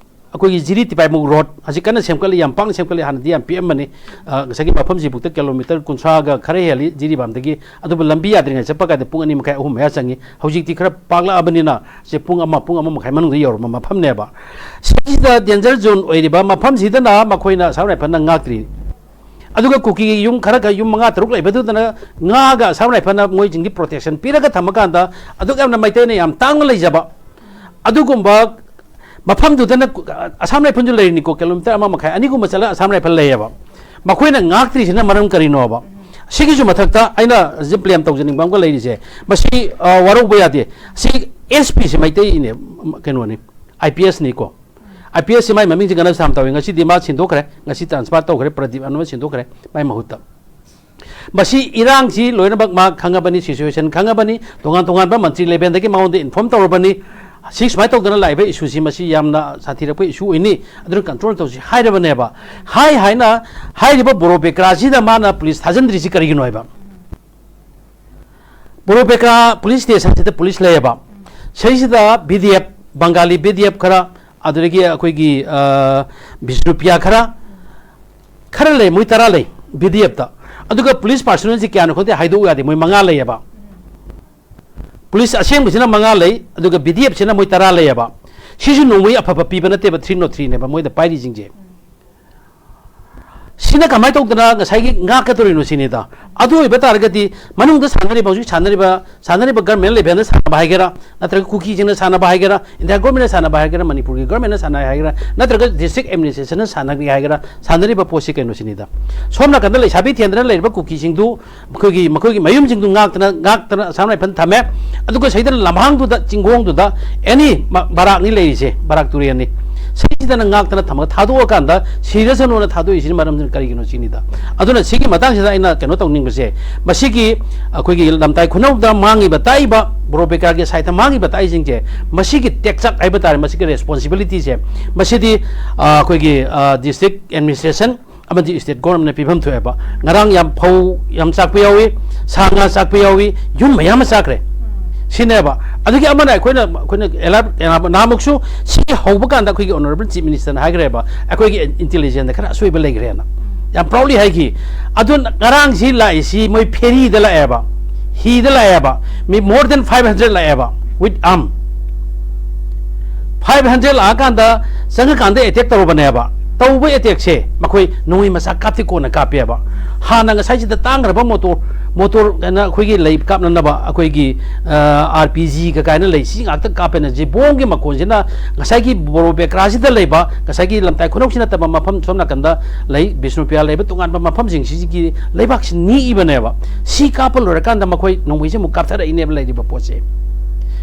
ꯑꯩꯈꯣꯏꯒꯤ ꯖꯤꯔꯤ ꯇꯤꯄꯥꯏꯃꯨꯛ ꯔꯣꯗ ꯍꯧꯖꯤꯛ ꯀꯟꯅ ꯁꯦꯝꯒꯠꯂꯤ, ꯌꯥꯝ ꯄꯥꯛꯅ ꯁꯦꯝꯒꯠꯂꯤ, ꯍꯥꯟꯅꯗꯤ ꯌꯥꯝ ꯄꯤꯛꯑꯝꯕꯅꯤ꯫ ꯑ, ꯉꯁꯥꯏꯒꯤ ꯃꯐꯝꯁꯤꯕꯨꯛꯇ ꯀꯤꯂꯣꯃꯤꯇꯔ ꯀꯨꯟꯊ꯭ꯔꯥꯒ ꯈꯔ ꯍꯦꯜꯂꯤ ꯖꯤꯔꯤꯕꯥꯝꯗꯒꯤ꯫ ꯑꯗꯨꯕꯨ ꯂꯝꯕꯤ ꯌꯥꯗ꯭ꯔꯤꯉꯩ ꯆꯠꯄ ꯀꯥꯟꯗ ꯄꯨꯡ ꯑꯅꯤ ꯃꯈꯥꯏ, ꯑꯍꯨꯝ ꯃꯌꯥ ꯆꯪꯉꯤ꯫ ꯍꯧꯖꯤꯛꯇꯤ ꯈꯔ ꯄꯥꯛꯂꯛꯑꯕꯅꯤꯅ ꯁꯦ ꯄꯨꯡ ꯑꯃ, ꯄꯨꯡ ꯑꯃ ꯃꯈꯥꯏ ꯃꯅꯨꯡꯗ ꯌꯧꯔꯝꯕ ꯃꯐꯝꯅꯦꯕ꯫ ꯁꯤꯁꯤꯗ danger zone ꯑꯣꯏꯔꯤꯕ ꯃꯐꯝꯁꯤꯗꯅ ꯃꯈꯣꯏꯅ ꯑꯁꯥꯝ ꯔꯥꯏꯐꯜꯅ ꯉꯥꯛꯇ꯭ꯔꯤ꯫ ꯑꯗꯨꯒ ꯀꯨꯀꯤꯒꯤ ꯌꯨꯝ ꯈꯔ ꯈꯔ, ꯌꯨꯝ ꯃꯉꯥ ꯇꯔꯨꯛ ꯂꯩꯕꯗꯨꯗꯅ ꯉꯥꯛꯑꯒ ꯑꯁꯥꯝ ꯔꯥꯏꯐꯜꯅ ꯃꯣꯏꯁꯤꯡꯒꯤ protection ꯄꯤꯔꯒ ꯊꯝꯃꯀꯥꯟꯗ, ꯑꯗꯨꯛ ꯌꯥꯝꯅ ꯃꯩꯇꯩꯅ ꯌꯥꯝ ꯇꯥꯡꯅ ꯂꯩꯖꯕ ꯑꯗꯨꯒꯨꯝꯕ ꯃꯐꯝꯗꯨꯗꯅ ꯀꯨ-, ꯑꯁꯥꯝ ꯔꯥꯏꯐꯜꯁꯨ ꯂꯩꯔꯤꯅꯤꯀꯣ, ꯀꯤꯂꯣꯃꯤꯇꯔ ꯑꯃ ꯃꯈꯥꯏ, ꯑꯅꯤꯒꯨꯝꯕ ꯆꯠꯂꯒ ꯑꯁꯥꯝ ꯔꯥꯏꯐꯜ ꯂꯩꯌꯦꯕ꯫ ꯃꯈꯣꯏꯅ ꯉꯥꯛꯇ꯭ꯔꯤꯁꯤꯅ ꯃꯔꯝ ꯀꯔꯤꯅꯣꯕ? ꯁꯤꯒꯤꯁꯨ ꯃꯊꯛꯇ ꯑꯩꯅ ꯍꯧꯖꯤꯛ blame ꯇꯧꯖꯅꯤꯡꯕ ꯑꯃꯒ ꯂꯩꯔꯤꯁꯦ, ꯃꯁꯤ, ꯑ, ꯋꯥꯔꯧꯕ ꯌꯥꯗꯦ꯫ ꯁꯤ ꯑꯦꯁ ꯄꯤꯁꯦ ꯃꯩꯇꯩꯅꯦ, ꯀꯩꯅꯣꯅꯤ, ꯑꯥꯏ ꯄꯤ ꯑꯦꯁꯅꯤꯀꯣ꯫ ꯑꯥꯏ ꯄꯤ ꯑꯦꯁꯁꯤ ꯃꯥꯏ ꯃꯃꯤꯡꯁꯤ ꯒꯅꯁ꯭ꯌꯥꯝ ꯇꯧꯋꯤ꯫ ꯉꯁꯤꯗꯤ ꯃꯥ ꯁꯤꯟꯗꯣꯛꯈ꯭ꯔꯦ, ꯉꯁꯤ transfer ꯇꯧꯈ꯭ꯔꯦ, ꯄ꯭ꯔꯗꯤꯞ ꯑꯅ ꯑꯃ ꯁꯤꯟꯗꯣꯛꯈ꯭ꯔꯦ ꯃꯥꯏ ꯃꯍꯨꯠꯇ꯫ ꯃꯁꯤ ꯏꯔꯥꯡꯁꯤ ꯂꯣꯏꯅꯃꯛ ꯃꯥ ꯈꯪꯉꯕꯅꯤ, situation ꯈꯪꯉꯕꯅꯤ, ꯇꯣꯉꯥꯟ ꯇꯣꯉꯥꯟꯕ ꯃꯟꯇ꯭ꯔꯤ levelꯗꯒꯤ ꯃꯉꯣꯟꯗ inform ꯇꯧꯔꯕꯅꯤ꯫ ꯁꯤ ꯁꯨꯃꯥꯏꯅ ꯇꯧꯗꯅ ꯂꯥꯛꯏꯕ issueꯁꯤ ꯃꯁꯤ ꯌꯥꯝꯅ ꯁꯥꯊꯤꯔꯛꯄ issue ꯑꯣꯏꯅꯤ, ꯑꯗꯨꯅ control ꯇꯧꯁꯤ ꯍꯥꯏꯔꯕꯅꯦꯕ꯫ ꯍꯥꯏ ꯍꯥꯏꯅ ꯍꯥꯏꯔꯤꯕ ꯕꯣꯔꯣ ꯕꯦꯀ꯭ꯔꯥꯁꯤꯗ ꯃꯥꯅ police ꯊꯥꯖꯤꯟꯗ꯭ꯔꯤꯁꯤ ꯀꯔꯤꯒꯤꯅꯣ ꯍꯥꯏꯕ? ꯕꯣꯔꯣꯄꯦꯀ꯭ꯔꯥ ꯄꯨꯂꯤꯁ ꯁ꯭ꯇꯦꯁꯟꯁꯤꯗ ꯄꯨꯂꯤꯁ ꯂꯩꯌꯦꯕ꯫ ꯁꯤꯁꯤꯗ B D F, Bengali B D F ꯈꯔ, ꯑꯗꯨꯗꯒꯤ ꯑꯩꯈꯣꯏꯒꯤ, ꯑ, ꯕꯤꯁꯅꯨꯄ꯭ꯔꯤꯌꯥ ꯈꯔ, ꯈꯔ ꯂꯩ, ꯃꯣꯏ ꯇꯔꯥ ꯂꯩ ꯕꯤ ꯗꯤ ꯑꯦꯐꯇ꯫ ꯑꯗꯨꯒ ꯄꯨꯂꯤꯁ ꯄꯥꯔꯁꯣꯅꯦꯜꯁꯤ ꯀꯌꯥꯅꯣ ꯈꯪꯗꯦ, ꯍꯥꯏꯗꯣꯛꯎ ꯌꯥꯗꯦ, ꯃꯣꯏ ꯃꯉꯥ ꯂꯩꯌꯦꯕ꯫ ꯄꯨꯂꯤꯁ ꯑꯁꯦꯡꯕꯁꯤꯅ ꯃꯉꯥ ꯂꯩ, ꯑꯗꯨꯒ ꯕꯤ ꯗꯤ ꯑꯦꯐꯁꯤꯅ ꯃꯣꯏ ꯇꯔꯥ ꯂꯩꯌꯦꯕ꯫ ꯁꯤꯁꯨ ꯅꯣꯡꯃꯩ ꯑꯐꯕ ꯄꯤꯕ ꯅꯠꯇꯦꯕ, ꯊ꯭ꯔꯤ ꯅꯣꯠ ꯊ꯭ꯔꯤꯅꯦꯕ ꯃꯣꯏꯗ ꯄꯥꯏꯔꯤꯁꯤꯡꯁꯦ꯫ ꯁꯤꯅ ꯀꯃꯥꯏꯅ ꯇꯧꯗꯅ ꯉꯁꯥꯏꯒꯤ ꯉꯥꯛꯀꯗꯧꯔꯤꯅꯣ ꯁꯤꯅꯤꯗ꯫ ꯑꯗꯨ ꯑꯣꯏꯕ ꯇꯥꯔꯒꯗꯤ ꯃꯅꯨꯡꯗ ꯁꯥꯟꯅꯔꯤꯕ, ꯍꯧꯖꯤꯛ ꯁꯥꯟꯅꯔꯤꯕ, ꯁꯥꯟꯅꯔꯤꯕ ꯒꯔꯃꯦꯟ ꯂꯦꯚꯦꯜꯗ ꯁꯥꯟꯅꯕ ꯍꯥꯏꯒꯦꯔꯥ, ꯅꯠꯇ꯭ꯔꯒ ꯀꯨꯀꯤꯁꯤꯡꯅ ꯁꯥꯟꯅꯕ ꯍꯥꯏꯒꯦꯔꯥ, ꯏꯟꯗꯤꯌꯥ ꯒꯣꯔꯃꯦꯟꯅ ꯁꯥꯟꯅꯕ ꯍꯥꯏꯒꯦꯔꯥ, ꯃꯅꯤꯄꯨꯔꯒꯤ ꯒꯣꯔꯃꯦꯟꯅ ꯁꯥꯟꯅꯕ ꯍꯥꯏꯒꯦꯔꯥ, ꯅꯠꯇ꯭ꯔꯒ ꯗꯤꯁꯇ꯭ꯔꯤꯛ ꯑꯦꯗꯃꯤꯅꯤꯁꯇ꯭ꯔꯦꯁꯟꯅ ꯁꯥꯟꯅꯔꯤ ꯍꯥꯏꯒꯦꯔꯥ, ꯁꯥꯟꯅꯔꯤꯕ ꯄꯣꯠꯁꯤ ꯀꯩꯅꯣ ꯁꯤꯅꯤꯗ꯫ ꯁꯣꯝ ꯅꯥꯀꯟꯗ ꯂꯩꯁꯥꯕꯤ ꯊꯦꯟꯗꯅ ꯂꯩꯔꯤꯕ ꯀꯨꯀꯤꯁꯤꯡꯗꯨ ꯃꯈꯣꯏꯒꯤ, ꯃꯈꯣꯏꯒꯤ ꯃꯌꯨꯝꯁꯤꯡꯗꯨ ꯉꯥꯛꯇꯅ, ꯉꯥꯛꯇꯅ ꯑꯁꯥꯝ ꯔꯥꯏꯐꯜ ꯊꯝꯃꯦ꯫ ꯑꯗꯨꯒ ꯁꯤꯗ ꯂꯝꯍꯥꯡꯗꯨꯗ, ꯆꯤꯡꯈꯣꯡꯗꯨꯗ ꯑꯦꯅꯤ ꯃ-, ꯕꯔꯥꯛꯅꯤ ꯂꯩꯔꯤꯁꯦ, ꯕꯔꯥꯛ ꯇꯨꯔꯦꯜꯅꯤ꯫ ꯁꯤꯁꯤꯗꯅ ꯉꯥꯛꯇꯅ ꯊꯝꯃꯒ ꯊꯥꯗꯣꯛꯑꯀꯥꯟꯗ ꯁꯤꯔꯁꯅꯨꯅ ꯊꯥꯗꯣꯛꯏꯁꯤꯅ ꯃꯔꯝꯁꯤꯅ ꯀꯔꯤꯒꯤꯅꯣ ꯁꯤꯅꯤꯗ꯫ ꯑꯗꯨꯅ ꯁꯤꯒꯤ ꯃꯇꯥꯡꯁꯤꯗ ꯑꯩꯅ ꯀꯩꯅꯣ ꯇꯧꯅꯤꯡꯕꯁꯦ, ꯃꯁꯤꯒꯤ ꯑꯩꯈꯣꯏꯒꯤ ꯂꯝꯇꯥꯏ ꯈꯨꯅꯧꯗ ꯃꯥꯡꯉꯤꯕ ꯇꯥꯛꯏꯕ, ꯕꯣꯔꯣꯄꯦꯀ꯭ꯔꯥꯒꯤ ꯁꯥꯏꯠꯇ ꯃꯥꯡꯉꯤꯕ ꯇꯥꯛꯏꯁꯤꯡꯁꯦ, ꯃꯁꯤꯒꯤ ꯇꯦꯛꯆꯥꯛ ꯍꯥꯏꯕ ꯇꯥꯔꯦ, ꯃꯁꯤꯒꯤ ꯔꯦꯁꯄꯣꯟꯁꯤꯕꯤꯂꯤꯇꯤꯁꯦ, ꯃꯁꯤꯗꯤ, ꯑ, ꯑꯩꯈꯣꯏꯒꯤ, ꯑ, ꯗꯤꯁꯇ꯭ꯔꯤꯛ ꯑꯦꯗꯃꯤꯅꯤꯁꯇ꯭ꯔꯦꯁꯟ ꯑꯃꯗꯤ ꯁ꯭ꯇꯦꯠ ꯒꯣꯔꯃꯦꯟꯅ ꯄꯤꯐꯝ ꯊꯣꯛꯑꯦꯕ꯫ ꯉꯔꯥꯡ ꯌꯥꯝ ꯐꯧ ꯌꯥꯝ ꯆꯥꯛꯄ ꯌꯥꯎꯏ, ꯁꯥ ꯉꯥ ꯆꯥꯛꯄ ꯌꯥꯎꯏ, ꯌꯨꯝ ꯃꯌꯥꯝ ꯑꯃ ꯆꯥꯈ꯭ꯔꯦ꯫ ꯁꯤꯅꯦꯕ꯫ ꯑꯗꯒꯤ ꯑꯃꯅ ꯑꯩꯈꯣꯏꯅ, ꯑꯩꯈꯣꯏꯅ ꯑꯦꯂꯥꯔꯠ, ꯅꯍꯥꯟꯃꯨꯛꯁꯨ ꯁꯤ ꯍꯧꯕ ꯀꯥꯟꯗ ꯑꯩꯈꯣꯏꯒꯤ ꯑꯣꯅꯔꯦꯕꯜ ꯆꯤꯐ ꯃꯤꯅꯤꯁꯇꯔꯅ ꯍꯥꯏꯈ꯭ꯔꯦꯕ, "ꯑꯩꯈꯣꯏꯒꯤ ꯏꯟꯇꯦꯂꯤꯖꯦꯟꯁꯇ ꯈꯔ ꯑꯁꯣꯏꯕ ꯂꯩꯈ꯭ꯔꯦꯅ"꯫ ꯌꯥꯝ ꯄ꯭ꯔꯥꯎꯗꯂꯤ ꯍꯥꯏꯈꯤ꯫ ꯑꯗꯨ ꯉꯔꯥꯡꯁꯤ ꯂꯥꯛꯏꯁꯤ ꯃꯣꯏ ꯐꯦꯔꯤꯗ ꯂꯥꯛꯑꯦꯕ, ꯍꯤꯗ ꯂꯥꯛꯑꯦꯕ, ꯃꯤ more than five hundred ꯂꯥꯛꯑꯦꯕ with arm꯫ Five hundred ꯂꯥꯛꯑꯀꯥꯟꯗ ꯆꯪꯉꯀꯥꯟꯗ ꯑꯦꯇꯦꯛ ꯇꯧꯔꯨꯕꯅꯦꯕ꯫ ꯇꯧꯕ ꯑꯦꯇꯦꯛꯁꯦ ꯃꯈꯣꯏ ꯅꯣꯡꯃꯩ ꯃꯆꯥ ꯀꯥꯞꯇꯤ ꯀꯣꯟꯅ ꯀꯥꯞꯄꯦꯕ꯫ ꯍꯥꯟꯅ ꯉꯁꯥꯏꯁꯤꯗ ꯇꯥꯡꯈ꯭ꯔꯕ ꯃꯣꯇꯣꯔ, ꯃꯣꯇꯣꯔ ꯀꯩꯅꯣ ꯑꯩꯈꯣꯏꯒꯤ ꯂꯩ ꯀꯥꯞꯅꯅꯕ ꯑꯩꯈꯣꯏꯒꯤ, ꯑ, ꯑꯥꯔ ꯄꯤ ꯖꯤ ꯀ ꯀꯥꯏꯅ ꯂꯩ, ꯁꯤ ꯉꯥꯛꯇ ꯀꯥꯞꯄꯦꯅ꯫ ꯖꯤꯕꯣꯡꯒꯤ ꯃꯈꯣꯟꯁꯤꯅ ꯉꯁꯥꯏꯒꯤ ꯕꯣꯔꯣ ꯕꯦꯀ꯭ꯔꯥꯁꯤꯗ ꯂꯩꯕ, ꯉꯁꯥꯏꯒꯤ ꯂꯝꯇꯥꯏ ꯈꯨꯅꯧꯁꯤ ꯅꯠꯇꯕ ꯃꯐꯝ ꯁꯣꯝ ꯅꯥꯀꯟꯗ ꯂꯩ, ꯕꯤꯁꯅꯨꯄ꯭ꯔꯤꯌꯥ ꯂꯩꯕ ꯇꯣꯉꯥꯟꯕ ꯃꯐꯝꯁꯤꯡꯁꯤꯒꯤ ꯂꯩꯕꯥꯛꯁꯤ ꯅꯤꯛꯏꯕꯅꯦꯕ꯫ ꯁꯤ ꯀꯥꯞꯄ ꯂꯣꯏꯔꯀꯥꯟꯗ ꯃꯈꯣꯏ ꯅꯣꯡꯃꯩꯁꯦ ꯑꯃꯨꯛ ꯀꯥꯞꯊꯔꯛꯏꯅꯦꯕ ꯂꯩꯔꯤꯕ ꯄꯣꯠꯁꯦ꯫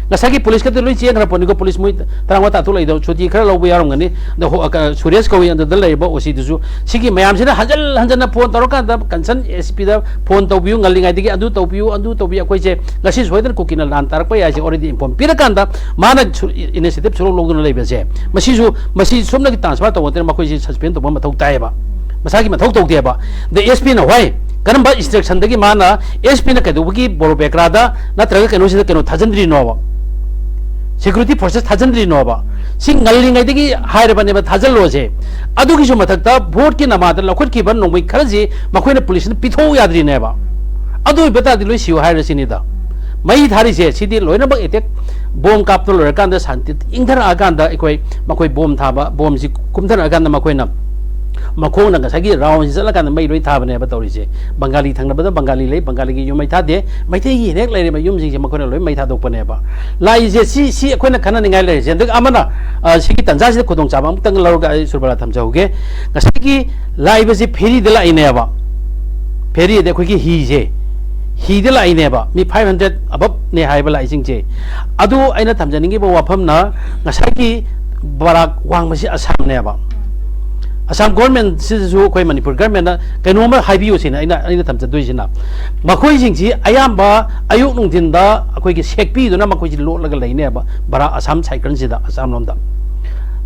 ꯉꯁꯥꯏꯒꯤ ꯄꯨꯂꯤꯁꯀꯗꯤ ꯂꯣꯏ ꯆꯦꯟꯈ꯭ꯔ ꯄꯣꯠꯅꯤꯀꯣ, ꯄꯨꯂꯤꯁ ꯃꯣꯏ ꯇꯔꯥꯃꯉꯥ ꯇꯥꯊꯣꯛꯂꯛꯏꯗꯣ ꯁꯨꯇꯤ ꯈꯔ ꯂꯧꯕ ꯌꯥꯎꯔꯝꯒꯅꯤ꯫ ꯑꯗ ꯍꯣ-, ꯑ, ꯁꯨꯔꯦꯁ ꯀꯧꯏ ꯑꯗꯨꯗ ꯂꯩꯔꯤꯕ ꯑꯣ ꯁꯤꯗꯨꯁꯨ꯫ ꯁꯤꯒꯤ ꯃꯌꯥꯝꯁꯤꯅ ꯍꯟꯖꯜ ꯍꯟꯖꯟꯅ ꯐꯣꯟ ꯇꯧꯔꯀꯥꯟꯗ ꯀꯟꯁꯔꯟ ꯑꯦꯁ ꯄꯤꯗ ꯐꯣꯟ ꯇꯧꯕꯤꯌꯨ, ꯉꯜꯂꯤꯉꯩꯗꯒꯤ ꯑꯗꯨ ꯇꯧꯕꯤꯌꯨ, ꯑꯗꯨ ꯇꯧꯕꯤꯌꯨ, ꯑꯩꯈꯣꯏꯁꯦ ꯉꯁꯤ ꯁꯣꯏꯗꯅ ꯀꯨꯀꯤꯅ ꯂꯥꯟ ꯇꯥꯔꯛꯄ ꯌꯥꯏꯁꯦ already inform ꯄꯤꯔꯀꯥꯟꯗ ꯃꯥꯅ ꯁꯨ-, initiative ꯁꯨꯔꯧ ꯂꯧꯗꯨꯅ ꯂꯩꯕꯁꯦ, ꯃꯁꯤꯁꯨ, ꯃꯁꯤ ꯁꯨꯞꯅꯒꯤ transfer ꯇꯧꯕ ꯅꯠꯇꯅ ꯃꯈꯣꯏꯁꯤ suspend ꯇꯧꯕ ꯃꯊꯧ ꯇꯥꯏꯌꯦꯕ, ꯃꯁꯥꯒꯤ ꯃꯊꯧ ꯇꯧꯗꯦꯕ꯫ ꯑꯗ ꯑꯦꯁ ꯄꯤꯅ ꯍꯣꯏ, ꯀꯔꯝꯕ instructionꯗꯒꯤ ꯃꯥꯅ, SP ꯅ ꯀꯩꯗꯧꯕꯒꯤ ꯕꯣꯔꯣ ꯕꯦꯀ꯭ꯔꯥꯗ ꯅꯠꯇ꯭ꯔꯒ ꯀꯩꯅꯣꯁꯤꯗ ꯀꯩꯅꯣ ꯊꯥꯖꯤꯟꯗ꯭ꯔꯤꯅꯣꯕ? Security forces ꯊꯥꯖꯤꯟꯗ꯭ꯔꯤꯅꯣꯕ? ꯁꯤ ꯉꯜꯂꯤꯉꯩꯗꯒꯤ ꯍꯥꯏꯔꯕꯅꯦꯕ ꯊꯥꯖꯤꯜꯂꯣꯁꯦ꯫ ꯑꯗꯨꯒꯤꯁꯨ ꯃꯊꯛꯇ vote ꯀꯤ ꯅꯃꯥꯗ ꯂꯧꯈꯠꯈꯤꯕ ꯅꯣꯡꯃꯩ ꯈꯔꯁꯤ ꯃꯈꯣꯏꯅ police ꯅ ꯄꯤꯊꯣꯛꯎ ꯌꯥꯗ꯭ꯔꯤꯅꯦꯕ꯫ ꯑꯗꯨ ꯑꯣꯏꯕ ꯇꯥꯔꯗꯤ ꯂꯣꯏ ꯁꯤꯌꯨ ꯍꯥꯏꯔꯁꯤꯅꯤꯗ꯫ ꯃꯩ ꯊꯥꯔꯤꯁꯦ ꯁꯤꯗꯤ ꯂꯣꯏꯅꯃꯛ attack, bomb ꯀꯥꯞꯄ ꯂꯣꯏꯔꯀꯥꯟꯗ ꯁꯥꯟꯇꯤ ꯏꯪꯊꯔꯛꯑꯀꯥꯟꯗ ꯑꯩꯈꯣꯏ, ꯃꯈꯣꯏ bomb ꯊꯥꯕ, bomb ꯁꯤ ꯀꯨꯝꯊꯔꯛꯑꯀꯥꯟꯗ ꯃꯈꯣꯏꯅ ꯃꯈꯣꯡꯅ ꯉꯁꯥꯏꯒꯤ round ꯁꯤ ꯆꯠꯂꯀꯥꯟꯗ ꯃꯩ ꯂꯣꯏ ꯊꯥꯕꯅꯦꯕ ꯇꯧꯔꯤꯁꯦ꯫ ꯕꯪꯒꯥꯂꯤ ꯊꯪꯅꯕꯗ ꯕꯪꯒꯥꯂꯤ ꯂꯩ, ꯕꯪꯒꯥꯂꯤꯒꯤ ꯌꯨꯝ ꯃꯩ ꯊꯥꯗꯦ, ꯃꯩꯇꯩꯒꯤ ꯍꯦꯛ ꯂꯩꯔꯤꯕ ꯌꯨꯝꯁꯤꯡꯁꯦ ꯃꯈꯣꯏꯅ ꯂꯣꯏ ꯃꯩ ꯊꯥꯗꯣꯛꯄꯅꯦꯕ꯫ ꯂꯥꯛꯏꯁꯦ ꯁꯤ, ꯁꯤ ꯑꯩꯈꯣꯏꯅ ꯈꯟꯅꯅꯤꯡꯉꯥꯏ ꯂꯩꯔꯤꯁꯦ꯫ ꯑꯗꯨꯒ ꯑꯃꯅ, ꯑ, ꯁꯤꯒꯤ ꯇꯥꯟꯖꯥꯁꯤꯗ ꯈꯨꯗꯣꯡꯆꯥꯕ ꯑꯃꯇꯪ ꯂꯧꯔꯒ ꯑꯩ ꯁꯨꯔꯕꯂꯥ ꯊꯝꯖꯍꯧꯒꯦ꯫ ꯉꯁꯥꯏꯒꯤ ꯂꯥꯛꯏꯕꯁꯤ ferry ꯗ ꯂꯥꯛꯏꯅꯦꯕ꯫ Ferry ꯗ ꯑꯩꯈꯣꯏꯒꯤ ꯍꯤꯁꯦ, ꯍꯤꯗ ꯂꯥꯛꯏꯅꯦꯕ꯫ ꯃꯤ five hundred above ꯅꯦ ꯍꯥꯏꯕ ꯂꯥꯛꯏꯁꯤꯡꯁꯦ꯫ ꯑꯗꯨ ꯑꯩꯅ ꯊꯝꯖꯅꯤꯡꯉꯤꯕ ꯋꯥꯐꯝꯅ, ꯉꯁꯥꯏꯒꯤ ꯕꯔꯥꯛ ꯋꯥꯡꯕꯁꯤ ꯑꯁꯥꯝꯅꯦꯕ꯫ ꯑꯁꯥꯝ government ꯁꯤꯗꯁꯨ ꯑꯩꯈꯣꯏ ꯃꯅꯤꯄꯨꯔ government ꯅ ꯀꯩꯅꯣꯝꯃ ꯍꯥꯏꯕꯤꯌꯨ ꯁꯤꯅ ꯑꯩꯅ, ꯑꯩꯅ ꯊꯝꯖꯗꯣꯏꯁꯤꯅ꯫ ꯃꯈꯣꯏꯁꯤꯡꯁꯤ ꯑꯌꯥꯝꯕ ꯑꯌꯨꯛ ꯅꯨꯡꯊꯤꯟꯗ ꯑꯩꯈꯣꯏꯒꯤ ꯁꯦꯛꯄꯤꯗꯨꯅ ꯃꯈꯣꯏꯁꯤ ꯂꯣꯠꯂꯒ ꯂꯩꯅꯦꯕ, ꯕꯔꯥ ꯑꯁꯥꯝ ꯁꯥꯏꯀꯜꯁꯤꯗ, ꯑꯁꯥꯝ ꯂꯣꯝꯗ꯫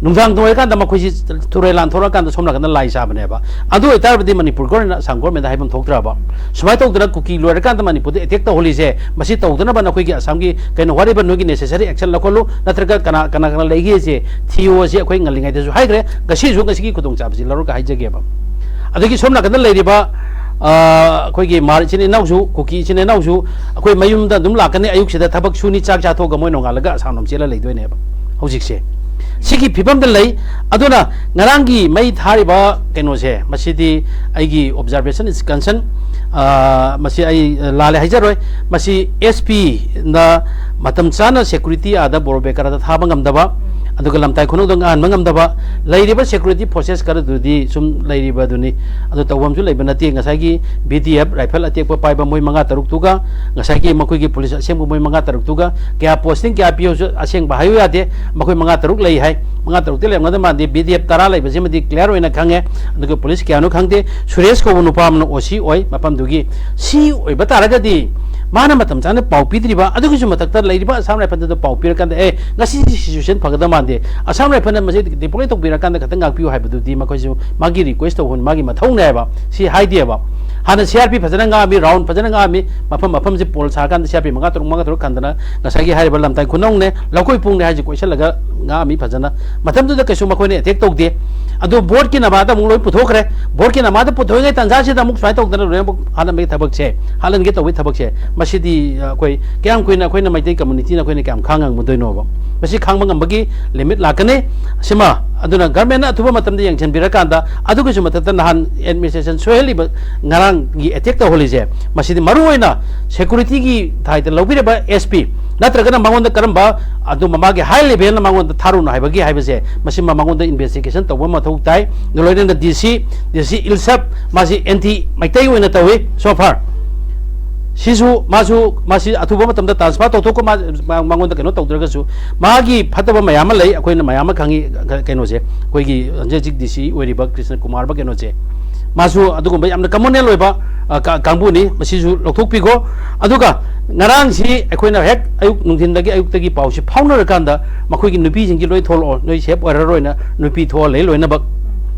ꯅꯨꯡꯗꯥꯡ ꯑꯣꯏꯔꯀꯥꯟꯗ ꯃꯈꯣꯏꯁꯤ ꯇꯨꯔꯦꯜ ꯂꯥꯟꯊꯣꯔꯛꯑꯀꯥꯟꯗ ꯁꯣꯝ ꯅꯥꯀꯟꯗ ꯂꯥꯏ ꯁꯥꯕꯅꯦꯕ꯫ ꯑꯗꯨ ꯑꯣꯏꯇꯥꯔꯕꯗꯤ ꯃꯅꯤꯄꯨꯔ government ꯅ ꯑꯁꯥꯝ government ꯗ ꯍꯥꯏꯐꯝ ꯊꯣꯛꯇ꯭ꯔꯕ? ꯁꯨꯃꯥꯏꯅ ꯇꯧꯗꯅ ꯀꯨꯀꯤ ꯂꯣꯏꯔꯀꯥꯟꯗ ꯃꯅꯤꯄꯨꯔꯗ attack ꯇꯧꯍꯜꯂꯤꯁꯦ, ꯃꯁꯤ ꯇꯧꯗꯅꯕ ꯅꯈꯣꯏꯒꯤ ꯑꯁꯥꯝꯒꯤ ꯀꯩꯅꯣ, whatever ꯅꯣꯏꯒꯤ necessary action ꯂꯧꯈꯠꯂꯨ, ꯅꯠꯇ꯭ꯔꯒ ꯀꯅꯥ, ꯀꯅꯥ, ꯀꯅꯥ ꯂꯩꯒꯦꯁꯦ ꯊꯤꯌꯣꯁꯦ ꯑꯩꯈꯣꯏ ꯉꯜꯂꯤꯉꯩꯗꯁꯨ ꯍꯥꯏꯈ꯭ꯔꯦ꯫ ꯉꯁꯤꯁꯨ ꯉꯁꯤꯒꯤ ꯈꯨꯗꯣꯡꯆꯥꯕꯁꯤ ꯂꯧꯔꯒ ꯍꯥꯏꯖꯒꯦꯕ꯫ ꯑꯗꯒꯤ ꯁꯣꯝ ꯅꯥꯀꯟꯗ ꯂꯩꯔꯤꯕ, ꯑ, ꯑꯩꯈꯣꯏꯒꯤ ꯃꯥꯔ ꯏꯆꯤꯟ ꯏꯅꯥꯎꯁꯨ, ꯀꯨꯀꯤ ꯏꯆꯤꯟ ꯏꯅꯥꯎꯁꯨ ꯑꯩꯈꯣꯏ ꯃꯌꯨꯝꯗ ꯑꯗꯨꯝ ꯂꯥꯛꯀꯅꯤ꯫ ꯑꯌꯨꯛꯁꯤꯗ ꯊꯕꯛ ꯁꯨꯅꯤ, ꯆꯥꯛ ꯆꯥꯊꯣꯛꯑꯒ ꯃꯣꯏ ꯅꯣꯡꯉꯥꯜꯂꯒ ꯑꯁꯥꯝꯂꯣꯝ ꯆꯦꯜꯂ ꯂꯩꯗꯣꯏꯅꯦꯕ ꯍꯧꯖꯤꯛꯁꯦ꯫ ꯁꯤꯒꯤ ꯐꯤꯕꯝꯗ ꯂꯩ꯫ ꯑꯗꯨꯅ ꯉꯔꯥꯡꯒꯤ ꯃꯩ ꯊꯥꯔꯤꯕ ꯀꯩꯅꯣꯁꯦ, ꯃꯁꯤꯗꯤ ꯑꯩꯒꯤ observation is concern, ꯑ, ꯃꯁꯤ ꯑꯩ ꯂꯥꯜꯂꯦ ꯍꯥꯏꯖꯔꯣꯏ꯫ ꯃꯁꯤ SP ꯅ ꯃꯇꯝ ꯆꯥꯅ security ꯑꯥꯗ ꯕꯣꯔꯣꯕꯦꯀꯔꯗ ꯊꯥꯕ ꯉꯝꯗꯕ, ꯑꯗꯨꯒ ꯂꯝꯇꯥꯏ ꯈꯨꯅꯧꯗ ꯉꯥꯍꯟꯕ ꯉꯝꯗꯕ, ꯂꯩꯔꯤꯕ security forces ꯈꯔꯗꯨꯗꯤ ꯁꯨꯝ ꯂꯩꯔꯤꯕꯗꯨꯅꯤ꯫ ꯑꯗꯨ ꯇꯧꯐꯝꯁꯨ ꯂꯩꯕ ꯅꯠꯇꯦ꯫ ꯉꯁꯥꯏꯒꯤ BDF rifle ꯑꯇꯦꯛꯄ ꯄꯥꯏꯕ ꯃꯣꯏ ꯃꯉꯥ ꯇꯔꯨꯛꯇꯨꯒ, ꯉꯁꯥꯏꯒꯤ ꯃꯈꯣꯏꯒꯤ police ꯑꯁꯦꯡꯕ ꯃꯣꯏ ꯃꯉꯥ ꯇꯔꯨꯛꯇꯨꯒ, ꯀꯌꯥ posting ꯀꯌꯥ ꯄꯤꯌꯣꯁꯨ ꯑꯁꯦꯡꯕ ꯍꯥꯏꯌꯨ ꯌꯥꯗꯦ꯫ ꯃꯈꯣꯏ ꯃꯉꯥ ꯇꯔꯨꯛ ꯂꯩ ꯍꯥꯏ꯫ ꯃꯉꯥ ꯇꯔꯨꯛꯇꯤ ꯂꯩꯔꯝꯒꯗꯕ ꯃꯥꯟꯗꯦ꯫ BDF ꯇꯔꯥ ꯂꯩꯕꯁꯤꯃꯗꯤ clear ꯑꯣꯏꯅ ꯈꯪꯉꯦ꯫ ꯑꯗꯨꯒ police ꯀꯌꯥꯅꯣ ꯈꯪꯗꯦ꯫ ꯁꯨꯔꯦꯁ ꯀꯧꯕ ꯅꯨꯄꯥ ꯑꯃꯅ OC ꯑꯣꯏ ꯃꯐꯝꯗꯨꯒꯤ꯫ ꯁꯤ ꯑꯣꯏꯕ ꯇꯥꯔꯒꯗꯤ ꯃꯥꯅ ꯃꯇꯝ ꯆꯥꯅ ꯄꯥꯎ ꯄꯤꯗ꯭ꯔꯤꯕ, ꯑꯗꯨꯒꯤꯁꯨ ꯃꯊꯛꯇ ꯂꯩꯔꯤꯕ ꯑꯁꯥꯝ ꯔꯥꯏꯐꯜꯗꯨꯗ ꯄꯥꯎ ꯄꯤꯔꯀꯥꯟꯗ, "ꯑꯦ, ꯉꯁꯤ ꯁꯤꯆꯨꯋꯦꯁꯟ ꯐꯒꯗꯕ ꯃꯥꯟꯗꯦ, ꯑꯁꯥꯝ ꯔꯥꯏꯐꯜꯅ ꯃꯁꯤ ꯗꯤꯄ꯭ꯂꯣꯏ ꯇꯧꯕꯤꯔꯀꯥꯟꯗ ꯈꯤꯇꯪ ꯉꯥꯛꯄꯤꯌꯨ" ꯍꯥꯏꯕꯗꯨꯗꯤ ꯃꯈꯣꯏꯁꯨ ꯃꯥꯒꯤ ꯔꯤꯀ꯭ꯋꯦꯁ ꯇꯧꯕꯅꯤ, ꯃꯥꯒꯤ ꯃꯊꯧꯅꯦ ꯍꯥꯏꯕ꯫ ꯁꯤ ꯍꯥꯏꯗꯦꯕ꯫ ꯍꯥꯟꯅ ꯁꯤ ꯑꯥꯔ ꯄꯤ ꯐꯖꯅ ꯉꯥꯛꯑꯝꯃꯤ, ꯔꯥꯎꯟ ꯐꯖꯅ ꯉꯥꯛꯑꯝꯃꯤ, ꯃꯐꯝ ꯃꯐꯝꯁꯦ ꯄꯣꯜ ꯁꯥꯔꯀꯥꯟꯗ ꯁꯤ ꯑꯥꯔ ꯄꯤ ꯃꯉꯥ ꯇꯔꯨꯛ, ꯃꯉꯥ ꯇꯔꯨꯛ ꯈꯟꯗꯅ ꯉꯁꯥꯏꯒꯤ ꯍꯥꯏꯔꯤꯕ ꯂꯝꯇꯥꯏ ꯈꯨꯅꯧꯅꯦ, ꯂꯧꯀꯣꯏ ꯄꯨꯡꯅꯦ ꯍꯥꯏꯁꯦ ꯀꯣꯏꯁꯜꯂꯒ ꯉꯥꯛꯑꯝꯃꯤ ꯐꯖꯅ꯫ ꯃꯇꯝꯗꯨꯗ ꯀꯩꯁꯨ ꯃꯈꯣꯏꯅ ꯑꯦꯇꯦꯛ ꯇꯧꯗꯦ꯫ ꯑꯗꯨ ꯕꯣꯔꯗꯀꯤ ꯅꯃꯥꯗ ꯑꯃꯨꯛ ꯂꯣꯏ ꯄꯨꯊꯣꯛꯈ꯭ꯔꯦ꯫ ꯕꯣꯔꯗꯀꯤ ꯅꯃꯥꯗ ꯄꯨꯊꯣꯛꯏꯉꯩ ꯇꯥꯟꯖꯥꯁꯤꯗ ꯑꯃꯨꯛ ꯁꯨꯃꯥꯏꯅ ꯇꯧꯗꯅ ꯂꯣꯏꯅꯃꯛ ꯍꯥꯠꯍꯟꯕꯒꯤ ꯊꯕꯛꯁꯦ, ꯍꯥꯠꯍꯟꯒꯦ ꯇꯧꯕꯒꯤ ꯊꯕꯛꯁꯦ, ꯃꯁꯤꯗꯤ, ꯑ, ꯑꯩꯈꯣꯏ ꯀꯌꯥꯝ ꯀꯨꯏꯅ ꯑꯩꯈꯣꯏꯅ ꯃꯩꯇꯩ ꯀꯝꯃꯨꯅꯤꯇꯤꯅ ꯑꯩꯈꯣꯏꯅ ꯀꯌꯥꯝ ꯈꯥꯡ ꯉꯝꯒꯗꯣꯏꯅꯣꯕ? ꯃꯁꯤ ꯈꯥꯡꯕ ꯉꯝꯕꯒꯤ ꯂꯤꯃꯤꯠ ꯂꯥꯛꯀꯅꯤ꯫ ꯁꯤꯃ ꯑꯗꯨꯅ ꯒꯔꯃꯦꯟꯅ ꯑꯊꯨꯕ ꯃꯇꯝꯗ ꯌꯦꯡꯁꯤꯟꯕꯤꯔꯀꯥꯟꯗ, ꯑꯗꯨꯒꯤꯁꯨ ꯃꯊꯛꯇ ꯅꯍꯥꯟ ꯑꯦꯗꯃꯤꯅꯤꯁꯇ꯭ꯔꯦꯁꯟ ꯁꯣꯏꯍꯜꯂꯤꯕ, ꯉꯔꯥꯡꯒꯤ ꯑꯦꯇꯦꯛ ꯇꯧꯍꯜꯂꯤꯁꯦ, ꯃꯁꯤꯗꯤ ꯃꯔꯨꯑꯣꯏꯅ ꯁꯦꯀꯨꯔꯤꯇꯤꯒꯤ ꯊꯥꯏꯗ ꯂꯧꯕꯤꯔꯕ ꯑꯦꯁ ꯄꯤ ꯅꯠꯇ꯭ꯔꯒꯅ ꯃꯉꯣꯟꯗ ꯀꯔꯝꯕ ꯑꯗꯨꯝꯕ ꯃꯥꯒꯤ ꯍꯥꯏ ꯂꯦꯚꯦꯜꯅ ꯃꯉꯣꯟꯗ ꯊꯥꯔꯨꯅꯨ ꯍꯥꯏꯕꯒꯤ ꯍꯥꯏꯕꯁꯦ, ꯃꯁꯤꯃ ꯃꯉꯣꯟꯗ ꯏꯟꯚꯦꯁꯇꯤꯒꯦꯁꯟ ꯇꯧꯕ ꯃꯊꯧ ꯇꯥꯏ꯫ ꯑꯗꯨ ꯂꯣꯏꯅꯅ ꯗꯤ ꯁꯤ, ꯗꯤ ꯁꯤ ꯏꯜꯁꯞ, ꯃꯥꯁꯤ ꯑꯦꯟꯇꯤ ꯃꯩꯇꯩ ꯑꯣꯏꯅ ꯇꯧꯏ so far꯫ ꯁꯤꯁꯨ ꯃꯥꯁꯨ, ꯃꯥꯁꯤ ꯑꯊꯨꯕ ꯃꯇꯝꯗ ꯇ꯭ꯔꯥꯟꯁꯐꯔ ꯇꯧꯊꯣꯛꯀꯣ, ꯃꯥ-, ꯃꯥ-, ꯃꯉꯣꯟꯗ ꯀꯩꯅꯣ ꯇꯧꯗ꯭ꯔꯒꯁꯨ, ꯃꯥꯒꯤ ꯐꯠꯇꯕ ꯃꯌꯥꯝ ꯑꯃ ꯂꯩ, ꯑꯩꯈꯣꯏꯅ ꯃꯌꯥꯝ ꯑꯃ ꯈꯪꯉꯤ꯫ ꯀ-, ꯀꯩꯅꯣꯁꯦ, ꯑꯩꯈꯣꯏꯒꯤ ꯍꯧꯖꯤꯛ ꯍꯧꯖꯤꯛ ꯗꯤ ꯁꯤ ꯑꯣꯏꯔꯤꯕ ꯀ꯭ꯔꯤꯁꯅ ꯀꯨꯃꯥꯔꯕ ꯀꯩꯅꯣꯁꯦ, ꯃꯥꯁꯨ ꯑꯗꯨꯒꯨꯝꯕ ꯌꯥꯝꯅ ꯀꯃꯟꯅꯦꯜ ꯑꯣꯏꯕ, ꯑ, ꯀ-, ꯀꯥꯡꯕꯨꯅꯤ꯫ ꯃꯁꯤꯁꯨ ꯂꯧꯊꯣꯛꯄꯤꯈꯣ꯫ ꯑꯗꯨꯒ ꯉꯔꯥꯡꯁꯤ ꯑꯩꯈꯣꯏꯅ ꯍꯦꯛ ꯑꯌꯨꯛ ꯅꯨꯡꯊꯤꯟꯗꯒꯤ ꯑꯌꯨꯛꯇꯒꯤ ꯄꯥꯎꯁꯤ ꯐꯥꯎꯅꯔꯀꯥꯟꯗ, ꯃꯈꯣꯏꯒꯤ ꯅꯨꯄꯤꯁꯤꯡꯒꯤ ꯂꯣꯏ ꯊꯣꯛꯂꯛꯑꯣ, ꯅꯣꯏ ꯁꯦꯞ ꯑꯣꯏꯔꯔꯣꯏꯅ ꯅꯨꯄꯤ ꯊꯣꯛꯍꯜꯂꯦ ꯂꯣꯏꯅꯃꯛ꯫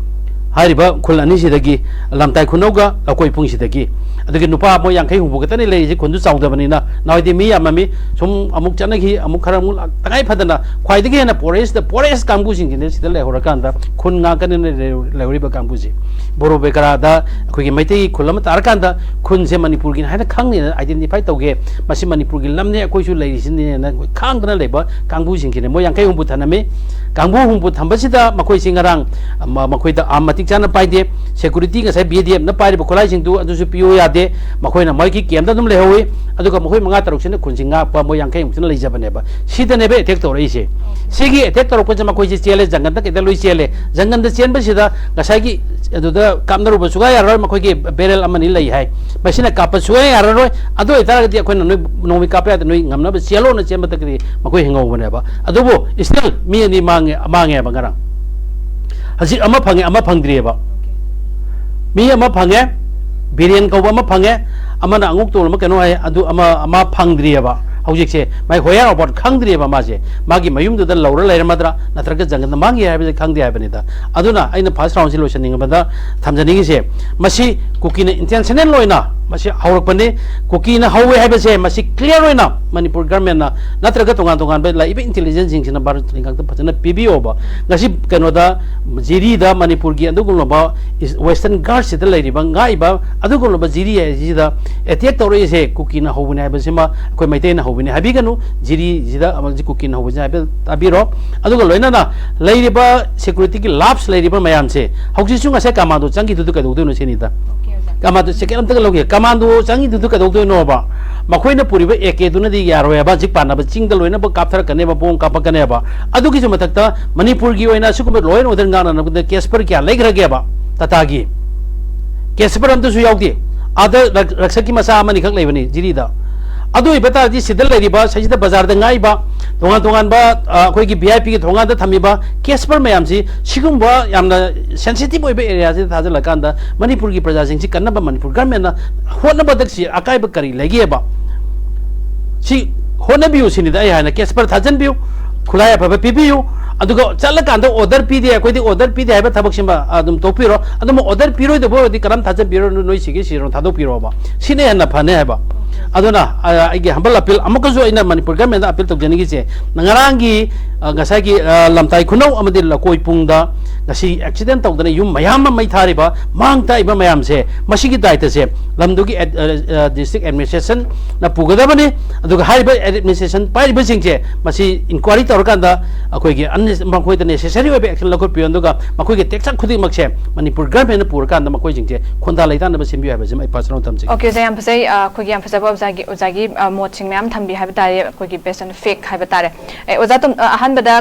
ꯍꯥꯏꯔꯤꯕ ꯈꯨꯜ ꯑꯅꯤꯁꯤꯗꯒꯤ, ꯂꯝꯇꯥꯏ ꯈꯨꯅꯧꯒ ꯂꯧꯀꯣꯏ ꯄꯨꯡꯁꯤꯗꯒꯤ꯫ ꯑꯗꯨꯒꯤ ꯅꯨꯄꯥ ꯃꯣꯏ ꯌꯥꯡꯈꯩ ꯍꯨꯝꯐꯨ ꯈꯛꯇꯅꯤ ꯂꯩꯔꯤꯁꯦ, ꯈꯨꯟꯗꯨ ꯆꯥꯎꯗꯕꯅꯤꯅ꯫ ꯅꯍꯥꯟꯋꯥꯏꯗꯤ ꯃꯤ ꯌꯥꯝꯃꯝꯃꯤ, ꯁꯨꯝ ꯑꯃꯨꯛ ꯆꯠꯅꯈꯤ, ꯑꯃꯨꯛ ꯈꯔ ꯑꯃꯨꯛ ꯂꯥꯛ-, ꯇꯉꯥꯏ ꯐꯗꯅ ꯈ꯭ꯋꯥꯏꯗꯒꯤ ꯍꯦꯟꯅ ꯄꯣꯔꯦꯁꯇ, ꯄꯣꯔꯦꯁ ꯀꯥꯡꯕꯨꯁꯤꯡꯁꯤꯅ ꯁꯤꯗ ꯂꯩꯍꯧꯔꯀꯥꯟꯗ ꯈꯨꯟ ꯉꯥꯛꯀꯅꯤꯅ ꯂꯩꯍꯧ-, ꯂꯩꯍꯧꯔꯤꯕ ꯀꯥꯡꯕꯨꯁꯦ꯫ ꯕꯣꯔꯣ ꯕꯦꯀꯔꯥꯗ ꯑꯩꯈꯣꯏꯒꯤ ꯃꯩꯇꯩ ꯈꯨꯜ ꯑꯃ ꯇꯥꯔꯀꯥꯟꯗ ꯈꯨꯟꯁꯦ ꯃꯅꯤꯄꯨꯔꯒꯤꯅꯤ ꯍꯥꯏꯅ ꯈꯪꯅꯤꯅ ꯑꯥꯏꯗꯦꯟꯇꯤꯐꯥꯏ ꯇꯧꯒꯦ, ꯃꯁꯤ ꯃꯅꯤꯄꯨꯔꯒꯤ ꯂꯝꯅꯦ, ꯑꯩꯈꯣꯏꯁꯨ ꯂꯩꯔꯤꯁꯤꯅꯦꯅ ꯈꯥꯡꯗꯅ ꯂꯩꯕ ꯀꯥꯡꯕꯨꯁꯤꯡꯁꯤꯅꯦ꯫ ꯃꯣꯏ ꯌꯥꯡꯈꯩ ꯍꯨꯝꯐꯨ ꯊꯅꯝꯃꯤ꯫ ꯀꯥꯡꯕꯨ ꯍꯨꯝꯐꯨ ꯊꯝꯕꯁꯤꯗ ꯃꯈꯣꯏꯁꯤ ꯉꯔꯥꯡ, ꯑ, ꯃ-, ꯃꯈꯣꯏꯗ ꯑꯥꯔꯝ ꯃꯇꯤꯛ ꯆꯥꯅ ꯄꯥꯏꯗꯦ꯫ ꯁꯦꯀꯨꯔꯤꯇꯤꯒꯤ ꯉꯁꯥꯏ ꯕꯤ ꯑꯦꯁ ꯑꯦꯐꯅ ꯄꯥꯏꯔꯤꯕ ꯈꯨꯠꯂꯥꯏꯁꯤꯡꯗꯨ ꯑꯗꯨꯁꯨ ꯄꯤꯌꯨ ꯌꯥꯗꯦ꯫ ꯃꯈꯣꯏꯅ ꯃꯣꯏꯒꯤ ꯀꯦꯝꯗ ꯑꯗꯨꯝ ꯂꯩꯍꯧꯏ꯫ ꯑꯗꯨꯒ ꯃꯈꯣꯏ ꯃꯉꯥ ꯇꯔꯨꯛꯁꯤꯅ ꯈꯨꯟꯁꯤ ꯉꯥꯛꯄ, ꯃꯣꯏ ꯌꯥꯡꯈꯩꯃꯨꯛꯁꯤꯅ ꯂꯩꯖꯕꯅꯦꯕ꯫ ꯁꯤꯗꯅꯦꯕ ꯑꯦꯇꯦꯛ ꯇꯧꯔꯛꯏꯁꯦ꯫ ꯁꯤꯒꯤ ꯑꯦꯇꯦꯛ ꯇꯧꯔꯛꯄꯁꯦ ꯃꯈꯣꯏꯁꯦ ꯆꯦꯜꯂꯦ, ꯖꯪꯒꯜꯗ ꯀꯩꯗ ꯂꯣꯏ ꯆꯦꯜꯂꯦ꯫ ꯖꯪꯒꯜꯗ ꯆꯦꯟꯕꯁꯤꯗ ꯉꯁꯥꯏꯒꯤ ꯑꯗꯨꯗ ꯀꯥꯞꯅꯔꯨꯕ ꯁꯨꯡꯌꯥ ꯌꯥꯔꯔꯣꯏ, ꯃꯈꯣꯏꯒꯤ ꯕꯦꯔꯦꯜ ꯑꯃꯅꯤ ꯂꯩ ꯍꯥꯏ꯫ ꯃꯁꯤꯅ ꯀꯥꯞꯄ ꯁꯨꯡꯌꯥ ꯌꯥꯔꯔꯣꯏ꯫ ꯑꯗꯨ ꯑꯣꯏꯇꯥꯔꯒꯗꯤ ꯑꯩꯈꯣꯏꯅ ꯅꯣꯏ ꯅꯣꯡꯃꯩ ꯀꯥꯞꯄ ꯌꯥꯗꯦ, ꯅꯣꯏ ꯉꯝꯅꯕ ꯆꯦꯜꯂꯣꯅ ꯆꯦꯟꯕꯗꯒꯤꯗꯤ ꯃꯈꯣꯏ ꯍꯤꯡꯍꯧꯕꯅꯦꯕ꯫ ꯑꯗꯨꯕꯨ still ꯃꯤ ꯑꯅꯤ ꯃꯥꯡꯉꯦ, ꯃꯥꯡꯉꯦꯕ ꯉꯔꯥꯡ꯫ ꯍꯧꯖꯤꯛ ꯑꯃ ꯐꯪꯉꯦ, ꯑꯃ ꯐꯪꯗ꯭ꯔꯤꯑꯕ꯫ ꯃꯤ ꯑꯃ ꯐꯪꯉꯦ, ꯕꯤꯔꯦꯟ ꯀꯧꯕ ꯑꯃ ꯐꯪꯉꯦ, ꯑꯃꯅ ꯑꯉꯨꯛꯇꯣꯟ ꯑꯃ ꯀꯩꯅꯣ ꯍꯥꯏ, ꯑꯗꯨ ꯑꯃ ꯑꯃ ꯐꯪꯗ꯭ꯔꯤꯑꯕ꯫ ꯍꯧꯖꯤꯛꯁꯦ ꯃꯥꯏ whereabout ꯈꯪꯗ꯭ꯔꯤꯑꯕ꯫ ꯃꯥꯁꯦ ꯃꯥꯒꯤ ꯃꯌꯨꯝꯗꯨꯗ ꯂꯧꯔ ꯂꯩꯔꯝꯃꯗ꯭ꯔꯥ ꯅꯠꯇ꯭ꯔꯒ ꯖꯪꯒꯜꯗ ꯃꯥꯡꯈꯤ ꯍꯥꯏꯕꯁꯦ ꯈꯪꯗꯦ ꯍꯥꯏꯕꯅꯤꯗ꯫ ꯑꯗꯨꯅ ꯑꯩꯅ first roundꯁꯤ ꯂꯣꯏꯁꯤꯟꯅꯤꯡꯕꯗ ꯊꯝꯖꯅꯤꯡꯉꯤꯁꯦ, ꯃꯁꯤ ꯀꯨꯀꯤꯅ intentional ꯑꯣꯏꯅ ꯃꯁꯤ ꯍꯧꯔꯛꯄꯅꯤ꯫ ꯀꯨꯀꯤꯅ ꯍꯧꯋꯦ ꯍꯥꯏꯕꯁꯦ ꯃꯁꯤ clear ꯑꯣꯏꯅ ꯃꯅꯤꯄꯨꯔ governmentꯅ ꯅꯠꯇ꯭ꯔꯒ ꯇꯣꯉꯥꯟ ꯇꯣꯉꯥꯟꯕ ꯂꯥꯛꯏꯕ intelligenceꯁꯤꯡꯁꯤꯅ ꯚꯥꯔꯠ ꯂꯩꯉꯥꯛꯇ ꯐꯖꯅ ꯄꯤꯕꯤꯌꯣꯕ꯫ ꯉꯁꯤ ꯀꯩꯅꯣꯗ ꯖꯤꯔꯤꯗ ꯃꯅꯤꯄꯨꯔꯒꯤ ꯑꯗꯨꯒꯨꯝꯂꯕ Western Ghatꯁꯤꯗ ꯂꯩꯔꯤꯕ ꯉꯥꯛꯏꯕ ꯑꯗꯨꯒꯨꯝꯂꯕ ꯖꯤꯔꯤ ꯍꯥꯏꯁꯤꯗ attack ꯇꯧꯔꯛꯏꯁꯦ ꯀꯨꯀꯤꯅ ꯍꯧꯕꯅꯤ ꯍꯥꯏꯕꯁꯤꯃ ꯑꯩꯈꯣꯏ ꯃꯩꯇꯩꯅ ꯍꯧꯕꯅꯤ ꯍꯥꯏꯕꯤꯒꯅꯨ꯫ ꯖꯤꯔꯤꯁꯤꯗ ꯑꯃꯗꯤ ꯀꯨꯀꯤꯅ ꯍꯧꯕꯁꯤ ꯍꯥꯏꯕ ꯇꯥꯕꯤꯔꯣ꯫ ꯑꯗꯨꯒ ꯂꯣꯏꯅꯅ ꯂꯩꯔꯤꯕ securityꯒꯤ lapse ꯂꯩꯔꯤꯕ ꯃꯌꯥꯝꯁꯦ ꯍꯧꯖꯤꯛꯁꯨ ꯉꯁꯥꯏ commando ꯆꯪꯈꯤꯗꯨꯗꯨ ꯀꯩꯗꯧꯗꯣꯏꯅꯣ ꯁꯤꯅꯤꯗ꯫ Commando second ꯑꯝꯇꯒ ꯂꯧꯒꯦ꯫ Commando ꯆꯪꯈꯤꯗꯨꯗꯨ ꯀꯩꯗꯧꯗꯣꯏꯅꯣꯕ? ꯃꯈꯣꯏꯅ ꯄꯨꯔꯤꯕ AKꯗꯨꯅꯗꯤ ꯌꯥꯔꯣꯏ ꯍꯥꯏꯕ꯫ ꯍꯧꯖꯤꯛ ꯄꯥꯟꯅꯕ ꯆꯤꯡꯗ ꯂꯣꯏꯅꯃꯛ ꯀꯥꯞꯊꯔꯛꯀꯅꯦꯕ, bomb ꯀꯥꯞꯄꯛꯀꯅꯦꯕ꯫ ꯑꯗꯨꯒꯤꯁꯨ ꯃꯊꯛꯇ ꯃꯅꯤꯄꯨꯔꯒꯤ ꯑꯣꯏꯅ ꯑꯁꯤꯒꯨꯝꯕ law and order ꯉꯥꯛꯅꯅꯕꯗ Casper ꯀꯌꯥ ꯂꯩꯈ꯭ꯔꯒꯦꯕ? ꯇꯥꯇꯥꯒꯤ Casper ꯑꯝꯇꯁꯨ ꯌꯥꯎꯗꯦ꯫ ꯑꯥꯗ ꯔꯛ-, ꯔꯛꯁꯛꯀꯤ ꯃꯆꯥ ꯑꯃꯅꯤꯈꯛ ꯂꯩꯕꯅꯤ ꯖꯤꯔꯤꯗ꯫ ꯑꯗꯨ ꯑꯣꯏꯕ ꯇꯥꯔꯗꯤ ꯁꯤꯗ ꯂꯩꯔꯤꯕ, ꯁꯤꯗ ꯕꯖꯥꯔꯗ ꯉꯥꯛꯏꯕ, ꯇꯣꯉꯥꯟ ꯇꯣꯉꯥꯟꯕ, ꯑ, ꯑꯩꯈꯣꯏꯒꯤ VIPꯒꯤ ꯊꯣꯡꯒꯥꯟꯗ ꯊꯝꯃꯤꯕ Casper ꯃꯌꯥꯝꯁꯤ ꯁꯤꯒꯨꯝꯕ ꯌꯥꯝꯅ sensitive ꯑꯣꯏꯕ areaꯁꯤꯗ ꯊꯥꯖꯤꯜꯂꯀꯥꯟꯗ ꯃꯅꯤꯄꯨꯔꯒꯤ ꯄ꯭ꯔꯖꯥꯁꯤꯡꯁꯤ ꯀꯟꯅꯕ ꯃꯅꯤꯄꯨꯔ governmentꯅ ꯍꯣꯠꯅꯕꯗ ꯁꯤ ꯑꯀꯥꯏꯕ ꯀꯔꯤ ꯂꯩꯒꯦꯕ? ꯁꯤ ꯍꯣꯠꯅꯕꯤꯌꯨ ꯁꯤꯅꯤꯗ ꯑꯩ ꯍꯥꯏꯅ, Casper ꯊꯥꯖꯤꯟꯕꯤꯌꯨ, ꯈꯨꯠꯂꯥꯏ ꯑꯐꯕ ꯄꯤꯕꯤꯌꯨ, ꯑꯗꯨꯒ ꯆꯠꯂꯀꯥꯟꯗ order ꯄꯤꯗꯦ, ꯑꯩꯈꯣꯏꯗꯤ order ꯄꯤꯗꯦ ꯍꯥꯏꯕ ꯊꯕꯛꯁꯤꯃ ꯑꯗꯨꯝ ꯇꯣꯛꯄꯤꯔꯣ꯫ ꯑꯗꯨꯝ order ꯄꯤꯔꯣꯏꯗꯕ ꯑꯣꯏꯔꯗꯤ ꯀꯔꯝ ꯊꯥꯖꯤꯟꯕꯤꯔꯣꯅꯣ, ꯅꯣꯏ ꯁꯤꯒꯦ ꯁꯤꯔꯣ ꯊꯥꯗꯣꯛꯄꯤꯔꯣꯕ, ꯁꯤꯅ ꯍꯦꯟꯅ ꯐꯅꯤ ꯍꯥꯏꯕ꯫ ꯑꯗꯨꯅ, ꯑ, ꯑꯩꯒꯤ humble appeal ꯑꯃꯨꯛꯀꯁꯨ ꯑꯩꯅ ꯃꯅꯤꯄꯨꯔ governmentꯗ appeal ꯇꯧꯖꯅꯤꯡꯉꯤꯁꯦ, ꯉꯔꯥꯡꯒꯤ, ꯑ, ꯉꯁꯥꯏꯒꯤ, ꯑ, ꯂꯝꯇꯥꯏ ꯈꯨꯅꯧ ꯑꯃꯗꯤ ꯂꯀꯣꯏ ꯄꯨꯡꯗ ꯉꯁꯤ accident ꯇꯧꯗꯅ ꯌꯨꯝ ꯃꯌꯥꯝ ꯑꯃ ꯃꯩ ꯊꯥꯔꯤꯕ, ꯃꯥꯡ ꯇꯥꯛꯏꯕ ꯃꯌꯥꯝꯁꯦ, ꯃꯁꯤꯒꯤ ꯗꯥꯏꯇꯁꯦ ꯂꯝꯗꯨꯒꯤ ꯑꯦꯗ-, ꯑ, ꯑ, district administrationꯅ ꯄꯨꯒꯗꯕꯅꯤ꯫ ꯑꯗꯨꯒ ꯍꯥꯏꯔꯤꯕ administration ꯄꯥꯏꯔꯤꯕꯁꯤꯡꯁꯦ ꯃꯁꯤ inquiry ꯇꯧꯔꯀꯥꯟꯗ ꯑꯩꯈꯣꯏꯒꯤ ꯑꯟꯅꯦ-, ꯃꯈꯣꯏꯗ necessary ꯑꯣꯏꯕ action ꯂꯧꯈꯠꯄꯤꯌꯨ꯫ ꯑꯗꯨꯒ ꯃꯈꯣꯏꯒꯤ ꯇꯦꯛꯆꯥꯛ ꯈꯨꯗꯤꯡꯃꯛꯁꯦ ꯃꯅꯤꯄꯨꯔ governmentꯅ ꯄꯨꯔꯀꯥꯟꯗ ꯃꯈꯣꯏꯁꯤꯡꯁꯦ ꯈꯣꯟꯗꯥ ꯂꯩꯇꯥꯅꯕ ꯁꯦꯝꯕꯤꯌꯨ ꯍꯥꯏꯕꯁꯤꯃ ꯑꯩ personal ꯊꯝꯖꯒꯦ꯫ Okay, ꯑꯣꯖꯥ, ꯌꯥꯝ ꯐꯖꯩ꯫ ꯑ, ꯑꯩꯈꯣꯏꯒꯤ ꯌꯥꯝ ꯐꯖꯕ ꯑꯣꯖꯥꯒꯤ, ꯑꯣꯖꯥꯒꯤ, ꯑ, ꯃꯣꯠꯁꯤꯡ ꯃꯌꯥꯝ ꯊꯝꯕꯤ ꯍꯥꯏꯕ ꯇꯥꯔꯦ, ꯑꯩꯈꯣꯏꯒꯤ based on fact ꯍꯥꯏꯕ ꯇꯥꯔꯦ꯫ ꯑꯦ, ꯑꯣꯖꯥ ꯇꯣꯝ-, ꯑ, ꯑꯍꯥꯟꯕꯗ